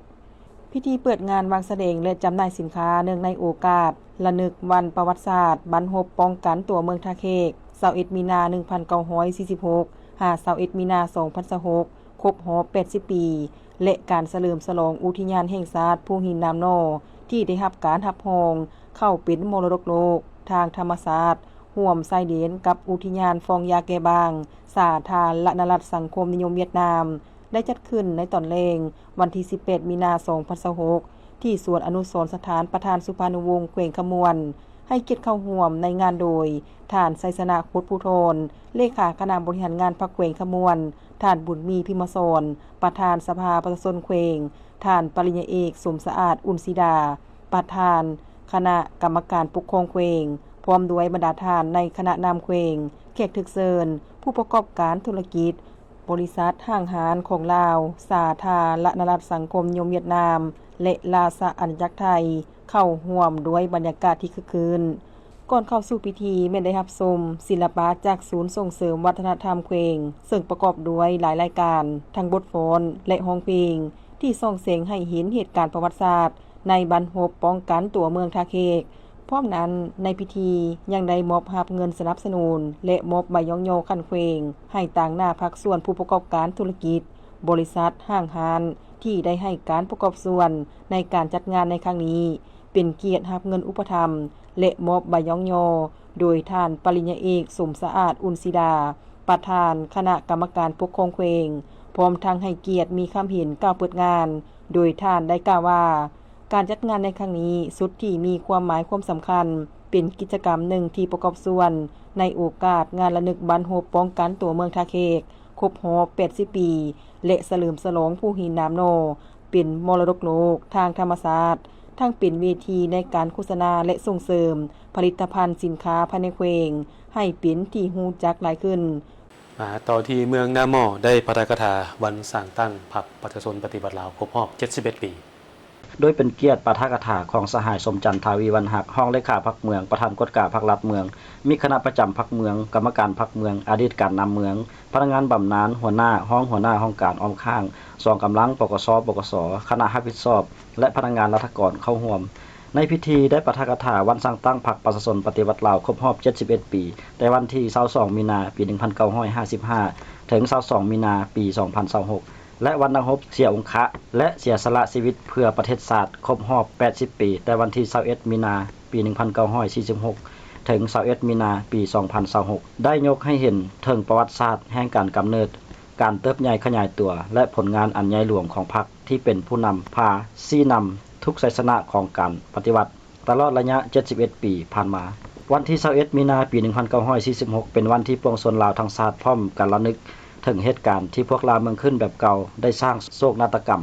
ພິທີເປີດງານວາງສະແດງ ແລະ ຈຳໜ່າຍສິນຄ້າ ເນື່ອງໃນໂອກາດລະນຶກວັນປະຫວັດສາດບັ້ນຮົບປ້ອງກັນຕົວເມືອງທ່າແຂກ ຊາວເອັດ ມີນາ ໜຶ່ງພັນເກົ້າຮ້ອຍສີ່ສິບຫົກ ຫາ ຊາວເອັດ ມີນາ ສອງພັນຊາວຫົກ ຄົບຮອບແປດສິບປີ ແລະ ການສະເຫຼີມສະຫຼອງອຸທິຍານແຫ່ງຊາດພູຫີນນາມໜໍ່ ທີ່ໄດ້ຮັບການຮັບຮອງເຂົ້າເປັນມໍລະດົກໂລກທາງທຳມະຊາດ ຮ່ວມຊາຍແດນກັບອຸທິຍານຟອງຢາແກບາງ ສາທາລະນະລັດສັງຄົມນິຍົມຫວຽດນາມ ໄດ້ຈັດຂຶ້ນໃນຕອນແລງ ວັນທີສິບແປດ ມີນາ ສອງພັນຊາວຫົກ ທີ່ສວນອະນຸສອນສະຖານປະທານສຸພານຸວົງແຂວງຄຳມ່ວນ, ໃຫ້ກຽດເຂົ້າຮ່ວມໃນງານໂດຍ ທ່ານ ໄຊຊະນະ ໂຄດພູທອນ ເລຂາຄະນະບໍລິຫານງານພັກແຂວງຄຳມ່ວນ, ທ່ານ ບຸນມີ ພິມມະສອນ ປະທານສະພາປະຊາຊົນແຂວງ, ທ່ານ ປະລິນຍາເອກ ສົມສະອາດ ອຸ່ນສີດາ ປະທານຄະນະກຳມະການປົກຄອງແຂວງ, ພ້ອມດ້ວຍບັນດາທ່ານໃນຄະນະນຳແຂວງ, ແຂກຖືກເຊີນ, ຜູ້ປະກອບການທຸລະກິດ, ບໍລິສັດຫ້າງຮ້ານຂອງລາວ, ສາທາລະນະລັດສັງຄົມນິຍົມຫວຽດນາມ ແລະ ລາຊະອານາຈັກໄທ ເຂົ້າຮ່ວມດ້ວຍບັນຍາກາດທີ່ຄຶກຄື້ນ. ກ່ອນເຂົ້າສູ່ພິທີແມ່ນໄດ້ຮັບຊົມສິລະປະຈາກສູນສົ່ງເສີມວັດທະນະທຳແຂວງ, ເຊິ່ງປະກອບດ້ວຍຫຼາຍລາຍການ, ທັງບົດຟ້ອນ ແລະ ຮ້ອງເພງ, ທີ່ສ່ອງແສງໃຫ້ເຫັນເຫດການປະຫວັດສາດໃນບັ້ນຮົບປ້ອງກັນຕົວເມືອງທ່າແຂກ. ພ້ອມນັ້ນ, ໃນພິທີຍັງໄດ້ມອບຮັບເງິນສະໜັບສະໜູນ ແລະ ມອບໃບຍ້ອງຍໍຂັ້ນແຂວງໃຫ້ຕາງໜ້າພາກສ່ວນຜູ້ປະກອບການທຸລະກິດ, ບໍລິສັດ, ຫ້າງຮ້ານ ທີ່ໄດ້ໃຫ້ການປະກອບສ່ວນໃນການຈັດງານໃນຄັ້ງນີ້. ເປັນກຽດຮັບເງິນອຸປະຖຳ ແລະ ມອບໃບຍ້ອງຍໍໂດຍທ່ານປະລິນຍາເອກ ສົມສະອາດ ອຸ່ນສີດາ ປະທານຄະນະກຳມະການປົກຄອງແຂວງ, ພ້ອມທັງໃຫ້ກຽດມີຄຳເຫັນກ່າວເປີດງານ ໂດຍທ່ານໄດ້ກ່າວວ່າ ການຈັດງານໃນຄັ້ງນີ້ສຸດທີ່ມີຄວາມໝາຍຄວາມສຳຄັນ, ເປັນກິດຈະກຳໜຶ່ງທີ່ປະກອບສ່ວນໃນໂອກາດງານລະນຶກບັ້ນຮົບປ້ອງກັນຕົວເມືອງທ່າແຂກ ຄົບຮອບແປດສິບປີ ແລະ ສະເຫຼີມສະຫຼອງພູຫີນໜາມໜໍ່ ເປັນມໍລະດົກໂລກທາງທຳມະຊາດ, ທັງເປັນເວທີໃນການໂຄສະນາ ແລະ ສົ່ງເສີມຜະລິດຕະພັນສິນຄ້າພາຍໃນແຂວງໃຫ້ເປັນທີ່ຮູ້ຈັກຫຼາຍຂຶ້ນ. ມາຕໍ່ທີ່ເມືອງນາໝໍ້ ໄດ້ປາຖະກະຖາວັນສ້າງຕັ້ງພັກປະຊາຊົນປະຕິວັດລາວຄົບຮອບເຈັດສິບເອັດປີ. ໂດຍເປັນກຽດປາຖະກະຖາຂອງສະຫາຍ ສົມຈັນ ທາວີວັນຮັກ ຮອງເລຂາພັກເມືອງ, ປະທານກວດກາພັກລັດເມືອງ, ມີຄະນະປະຈຳພັກເມືອງ, ກຳມະການພັກເມືອງ, ອະດີດການນຳເມືອງ, ພະນັກງານບຳນານ, ຫົວໜ້າ, ຮອງຫົວໜ້າຫ້ອງການອ້ອມຂ້າງ, ສອງກຳລັງ ປກສ, ປກສ, ຄະນະຮັບຜິດຊອບ ແລະ ພະນັກງານລັດຖະກອນເຂົ້າຮ່ວມ. ໃນພິທີໄດ້ປາຖະກະຖາວັນສ້າງຕັ້ງພັກປະຊາຊົນປະຕິວັດລາວຄົບຮອບເຈັດສິບເອັດປີ ແຕ່ວັນທີຊາວສອງ ມີນາ ປີໜຶ່ງພັນເກົ້າຮ້ອຍຫ້າສິບຫ້າ ເຖິງຊາວສອງ ມີນາ ປີສອງພັນຊາວຫົກ ແລະ ວັນນັກຮົບເສຍອົງຄະ ແລະ ເສຍສະຫຼະຊີວິດເພື່ອປະເທດຊາດ ຄົບຮອບແປດສິບປີ ແຕ່ວັນທີຊາວເອັດ ມີນາ ປີໜຶ່ງພັນເກົ້າຮ້ອຍສີ່ສິບຫົກ ເຖິງຊາວເອັດ ມີນາ ປີສອງພັນຊາວຫົກ ໄດ້ຍົກໃຫ້ເຫັນເຖິງປະຫວັດສາດແຫ່ງການກຳເນີດ, ການເຕີບໃຫຍ່ຂະຫຍາຍຕົວ ແລະ ຜົນງານອັນໃຫຍ່ຫຼວງຂອງພັກ ທີ່ເປັນຜູ້ນຳພາຊີ້ນຳທຸກໄຊຊະນະຂອງການປະຕິວັດ ຕະຫຼອດໄລຍະເຈັດສິບເອັດປີຜ່ານມາ. ວັນທີຊາວເອັດ ມີນາ ປີໜຶ່ງພັນເກົ້າຮ້ອຍສີ່ສິບຫົກ ເປັນວັນທີ່ປວງຊົນລາວທັງຊາດພ້ອມກັນລະນຶກເຖິງເຫດການທີ່ພວກລ່າເມືອງຂຶ້ນແບບເກົ່າໄດ້ສ້າງໂສກນາດຕະກຳ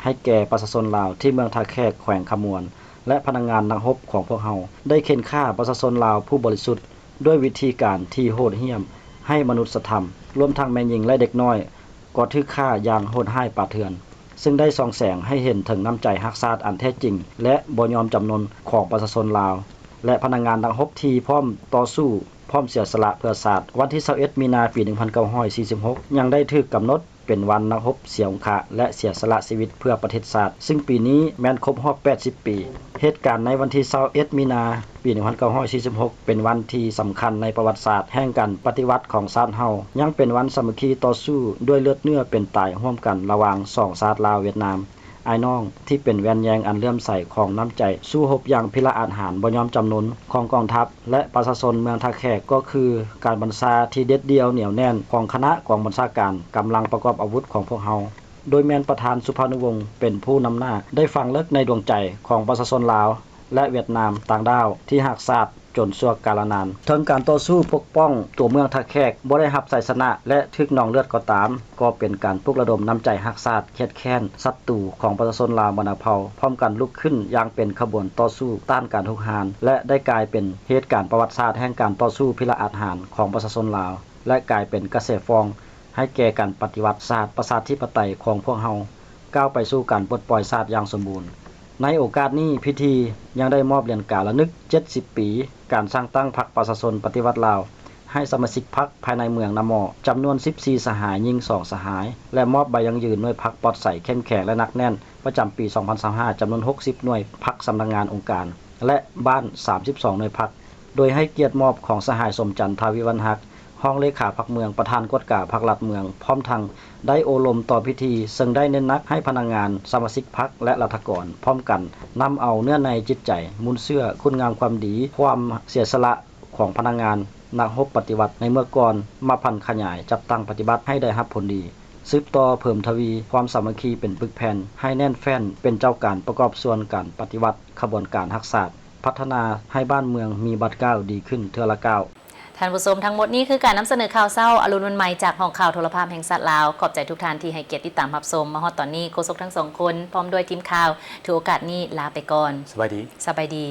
ໃຫ້ແກ່ປະຊາຊົນລາວທີ່ເມືອງທ່າແຂກ ແຂວງຄຳມ່ວນ ແລະ ພະນັກງານນັກຮົບຂອງພວກເຮົາໄດ້ເຂັ່ນຂ້າປະຊາຊົນລາວຜູ້ບໍລິສຸດດ້ວຍວິທີການທີ່ໂຫດຫ້ຽມ ໄຮ້ມະນຸດສະທຳ, ລວມທັງແມ່ຍິງ ແລະ ເດັກນ້ອຍ ກໍຖືກຂ້າຢ່າງໂຫດຮ້າຍປ່າເຖື່ອນ, ຊຶ່ງໄດ້ສ່ອງແສງໃຫ້ເຫັນເຖິງນ້ຳໃຈຮັກຊາດອັນແທ້ຈິງ ແລະ ບໍ່ຍອມຈຳນົນຂອງປະຊາຊົນລາວ ແລະ ພະນັກງານນັກຮົບທີ່ພ້ອມຕໍ່ສູ້, ພ້ອມເສຍສະຫຼະເພື່ອຊາດ. ວັນທີຊາວເອັດ ມີນາ ປີໜຶ່ງພັນເກົ້າຮ້ອຍສີ່ສິບຫົກ ຍັງໄດ້ຖືກກຳນົດເປັນວັນນັກຮົບເສຍອົງຄະ ແລະ ເສຍສະຫຼະຊີວິດເພື່ອປະເທດຊາດ, ຊຶ່ງປີນີ້ແມ່ນຄົບຮອບແປດສິບປີ. ເຫດການໃນວັນທີຊາວເອັດ ມີນາ ປີໜຶ່ງພັນເກົ້າຮ້ອຍສີ່ສິບຫົກ ເປັນວັນທີ່ສຳຄັນໃນປະຫວັດສາດແຫ່ງການປະຕິວັດຂອງຊາດເຮົາ, ຍັງເປັນວັນສາມັກຄີຕໍ່ສູ້ດ້ວຍເລືອດເນື້ອເປັນຕາຍຮ່ວມກັນລະຫວ່າງສອງຊາດລາວ-ຫວຽດນາມ ອ້າຍນ້ອງ ທີ່ເປັນແວ່ນແຍງອັນເຫຼື້ອມໃສຂອງນ້ຳໃຈສູ້ຮົບຢ່າງພິລະອາດຫານບໍ່ຍອມຈຳນົນຂອງກອງທັບ ແລະ ປະຊາຊົນເມືອງທ່າແຂກ ກໍຄືການບັນຊາທີ່ເດັດດ່ຽວໜຽວແໜ້ນຂອງຄະນະກອງບັນຊາການກຳລັງປະກອບອາວຸດຂອງພວກເຮົາ, ໂດຍແມ່ນປະທານສຸພານຸວົງເປັນຜູ້ນຳໜ້າ ໄດ້ຝັງເລິກໃນດວງໃຈຂອງປະຊາຊົນລາວ ແລະ ຫວຽດນາມຕ່າງດ້າວທີ່ຮັກຊາດຈົນຊົ່ວກາລະນານ. ເຖິງການຕໍ່ສູ້ປົກປ້ອງຕົວເມືອງທ່າແຂກບໍ່ໄດ້ຮັບໄຊຊະນະ ແລະ ຖືກນອງເລືອດກໍຕາມ, ກໍເປັນການປຸກລະດົມນ້ຳໃຈຮັກຊາດ, ຄຽດແຄ້ນສັດຕູຂອງປະຊາຊົນລາວບັນດາເຜົ່າ ພ້ອມກັນລຸກຂຶ້ນຢ່າງເປັນຂະບວນຕໍ່ສູ້ຕ້ານການຮຸກຮານ ແລະ ໄດ້ກາຍເປັນເຫດການປະຫວັດສາດແຫ່ງການຕໍ່ສູ້ພິລະອາດຫານຂອງປະຊາຊົນລາວ ແລະ ກາຍເປັນກະແສຟອງໃຫ້ແກ່ການປະຕິວັດຊາດປະຊາທິປະໄຕຂອງພວກເຮົາ ກ້າວໄປສູ່ການປົດປ່ອຍຊາດຢ່າງສົມບູນ. ໃນໂອກາດນີ້, ພິທີຍັງໄດ້ມອບຫຼຽນກາລະນຶກເຈັດສິບປີການສ້າງຕັ້ງພັກປະຊາຊົນປະຕິວັດລາວ ໃຫ້ສະມາຊິກພັກພາຍໃນເມືອງນາໝໍ້ ຈຳນວນສິບສີ່ສະຫາຍ, ຍິງສອງສະຫາຍ ແລະ ມອບໃບຢັ້ງຢືນໜ່ວຍພັກປອດໃສ, ເຂັ້ມແຂງ ແລະ ໜັກແໜ້ນ ປະຈຳປີສອງພັນຊາວຫ້າ ຈຳນວນຫົກສິບໜ່ວຍ, ພັກສຳນັກງານ, ອົງການ ແລະ ບ້ານສາມສິບສອງໜ່ວຍພັກ, ໂດຍໃຫ້ກຽດມອບຂອງສະຫາຍ ສົມຈັນ ທາວິວັນຮັກ ຮອງເລຂາພັກເມືອງ, ປະທານກວດກາພັກລັດເມືອງ, ພ້ອມທັງໄດ້ໂອ້ລົມຕໍ່ພິທີ, ເຊິ່ງໄດ້ເນັ້ນໜັກໃຫ້ພະນັກງານ, ສະມາຊິກພັກ ແລະ ລັດຖະກອນ ພ້ອມກັນນຳເອົາເນື້ອໃນຈິດໃຈ, ມູນເຊື້ອ, ຄຸນງາມຄວາມດີ, ຄວາມເສຍສະຫຼະຂອງພະນັກງານ, ນັກຮົບປະຕິວັດໃນເມື່ອກ່ອນ ມາຜັນຂະຫຍາຍ, ຈັດຕັ້ງປະຕິບັດໃຫ້ໄດ້ຮັບຜົນດີ, ສືບຕໍ່ເພີ່ມທະວີຄວາມສາມັກຄີເປັນປຶກແຜ່ນ, ໃຫ້ແໜ້ນແຟ້ນ, ເປັນເຈົ້າການປະກອບສ່ວນການປະຕິວັດ, ຂະບວນການຮັກຊາດ, ພັດທະນາໃຫ້ບ້ານເມືອງມີບາດກ້າວດີຂຶ້ນເທື່ອລະກ້າວ. ທ່ານຜູ້ຊົມ, ທັງໝົດນີ້ຄືການນຳສະເໜີຂ່າວເຊົ້າອະລຸນວັນໃໝ່ ຈາກຫ້ອງຂ່າວໂທລະພາບແຫ່ງຊາດລາວ. ຂອບໃຈທຸກທ່ານທີ່ໃຫ້ກຽດຕິດຕາມຮັບຊົມ. ມາຮອດຕອນນີ້, ໂຄສົກທັງສອງຄົນ ພ້ອມດ້ວຍທີມຂ່າວ ຖືໂອກາດນີ້ລາໄປກ່ອນ. ສະບາຍດີ. ສະບາຍດີ.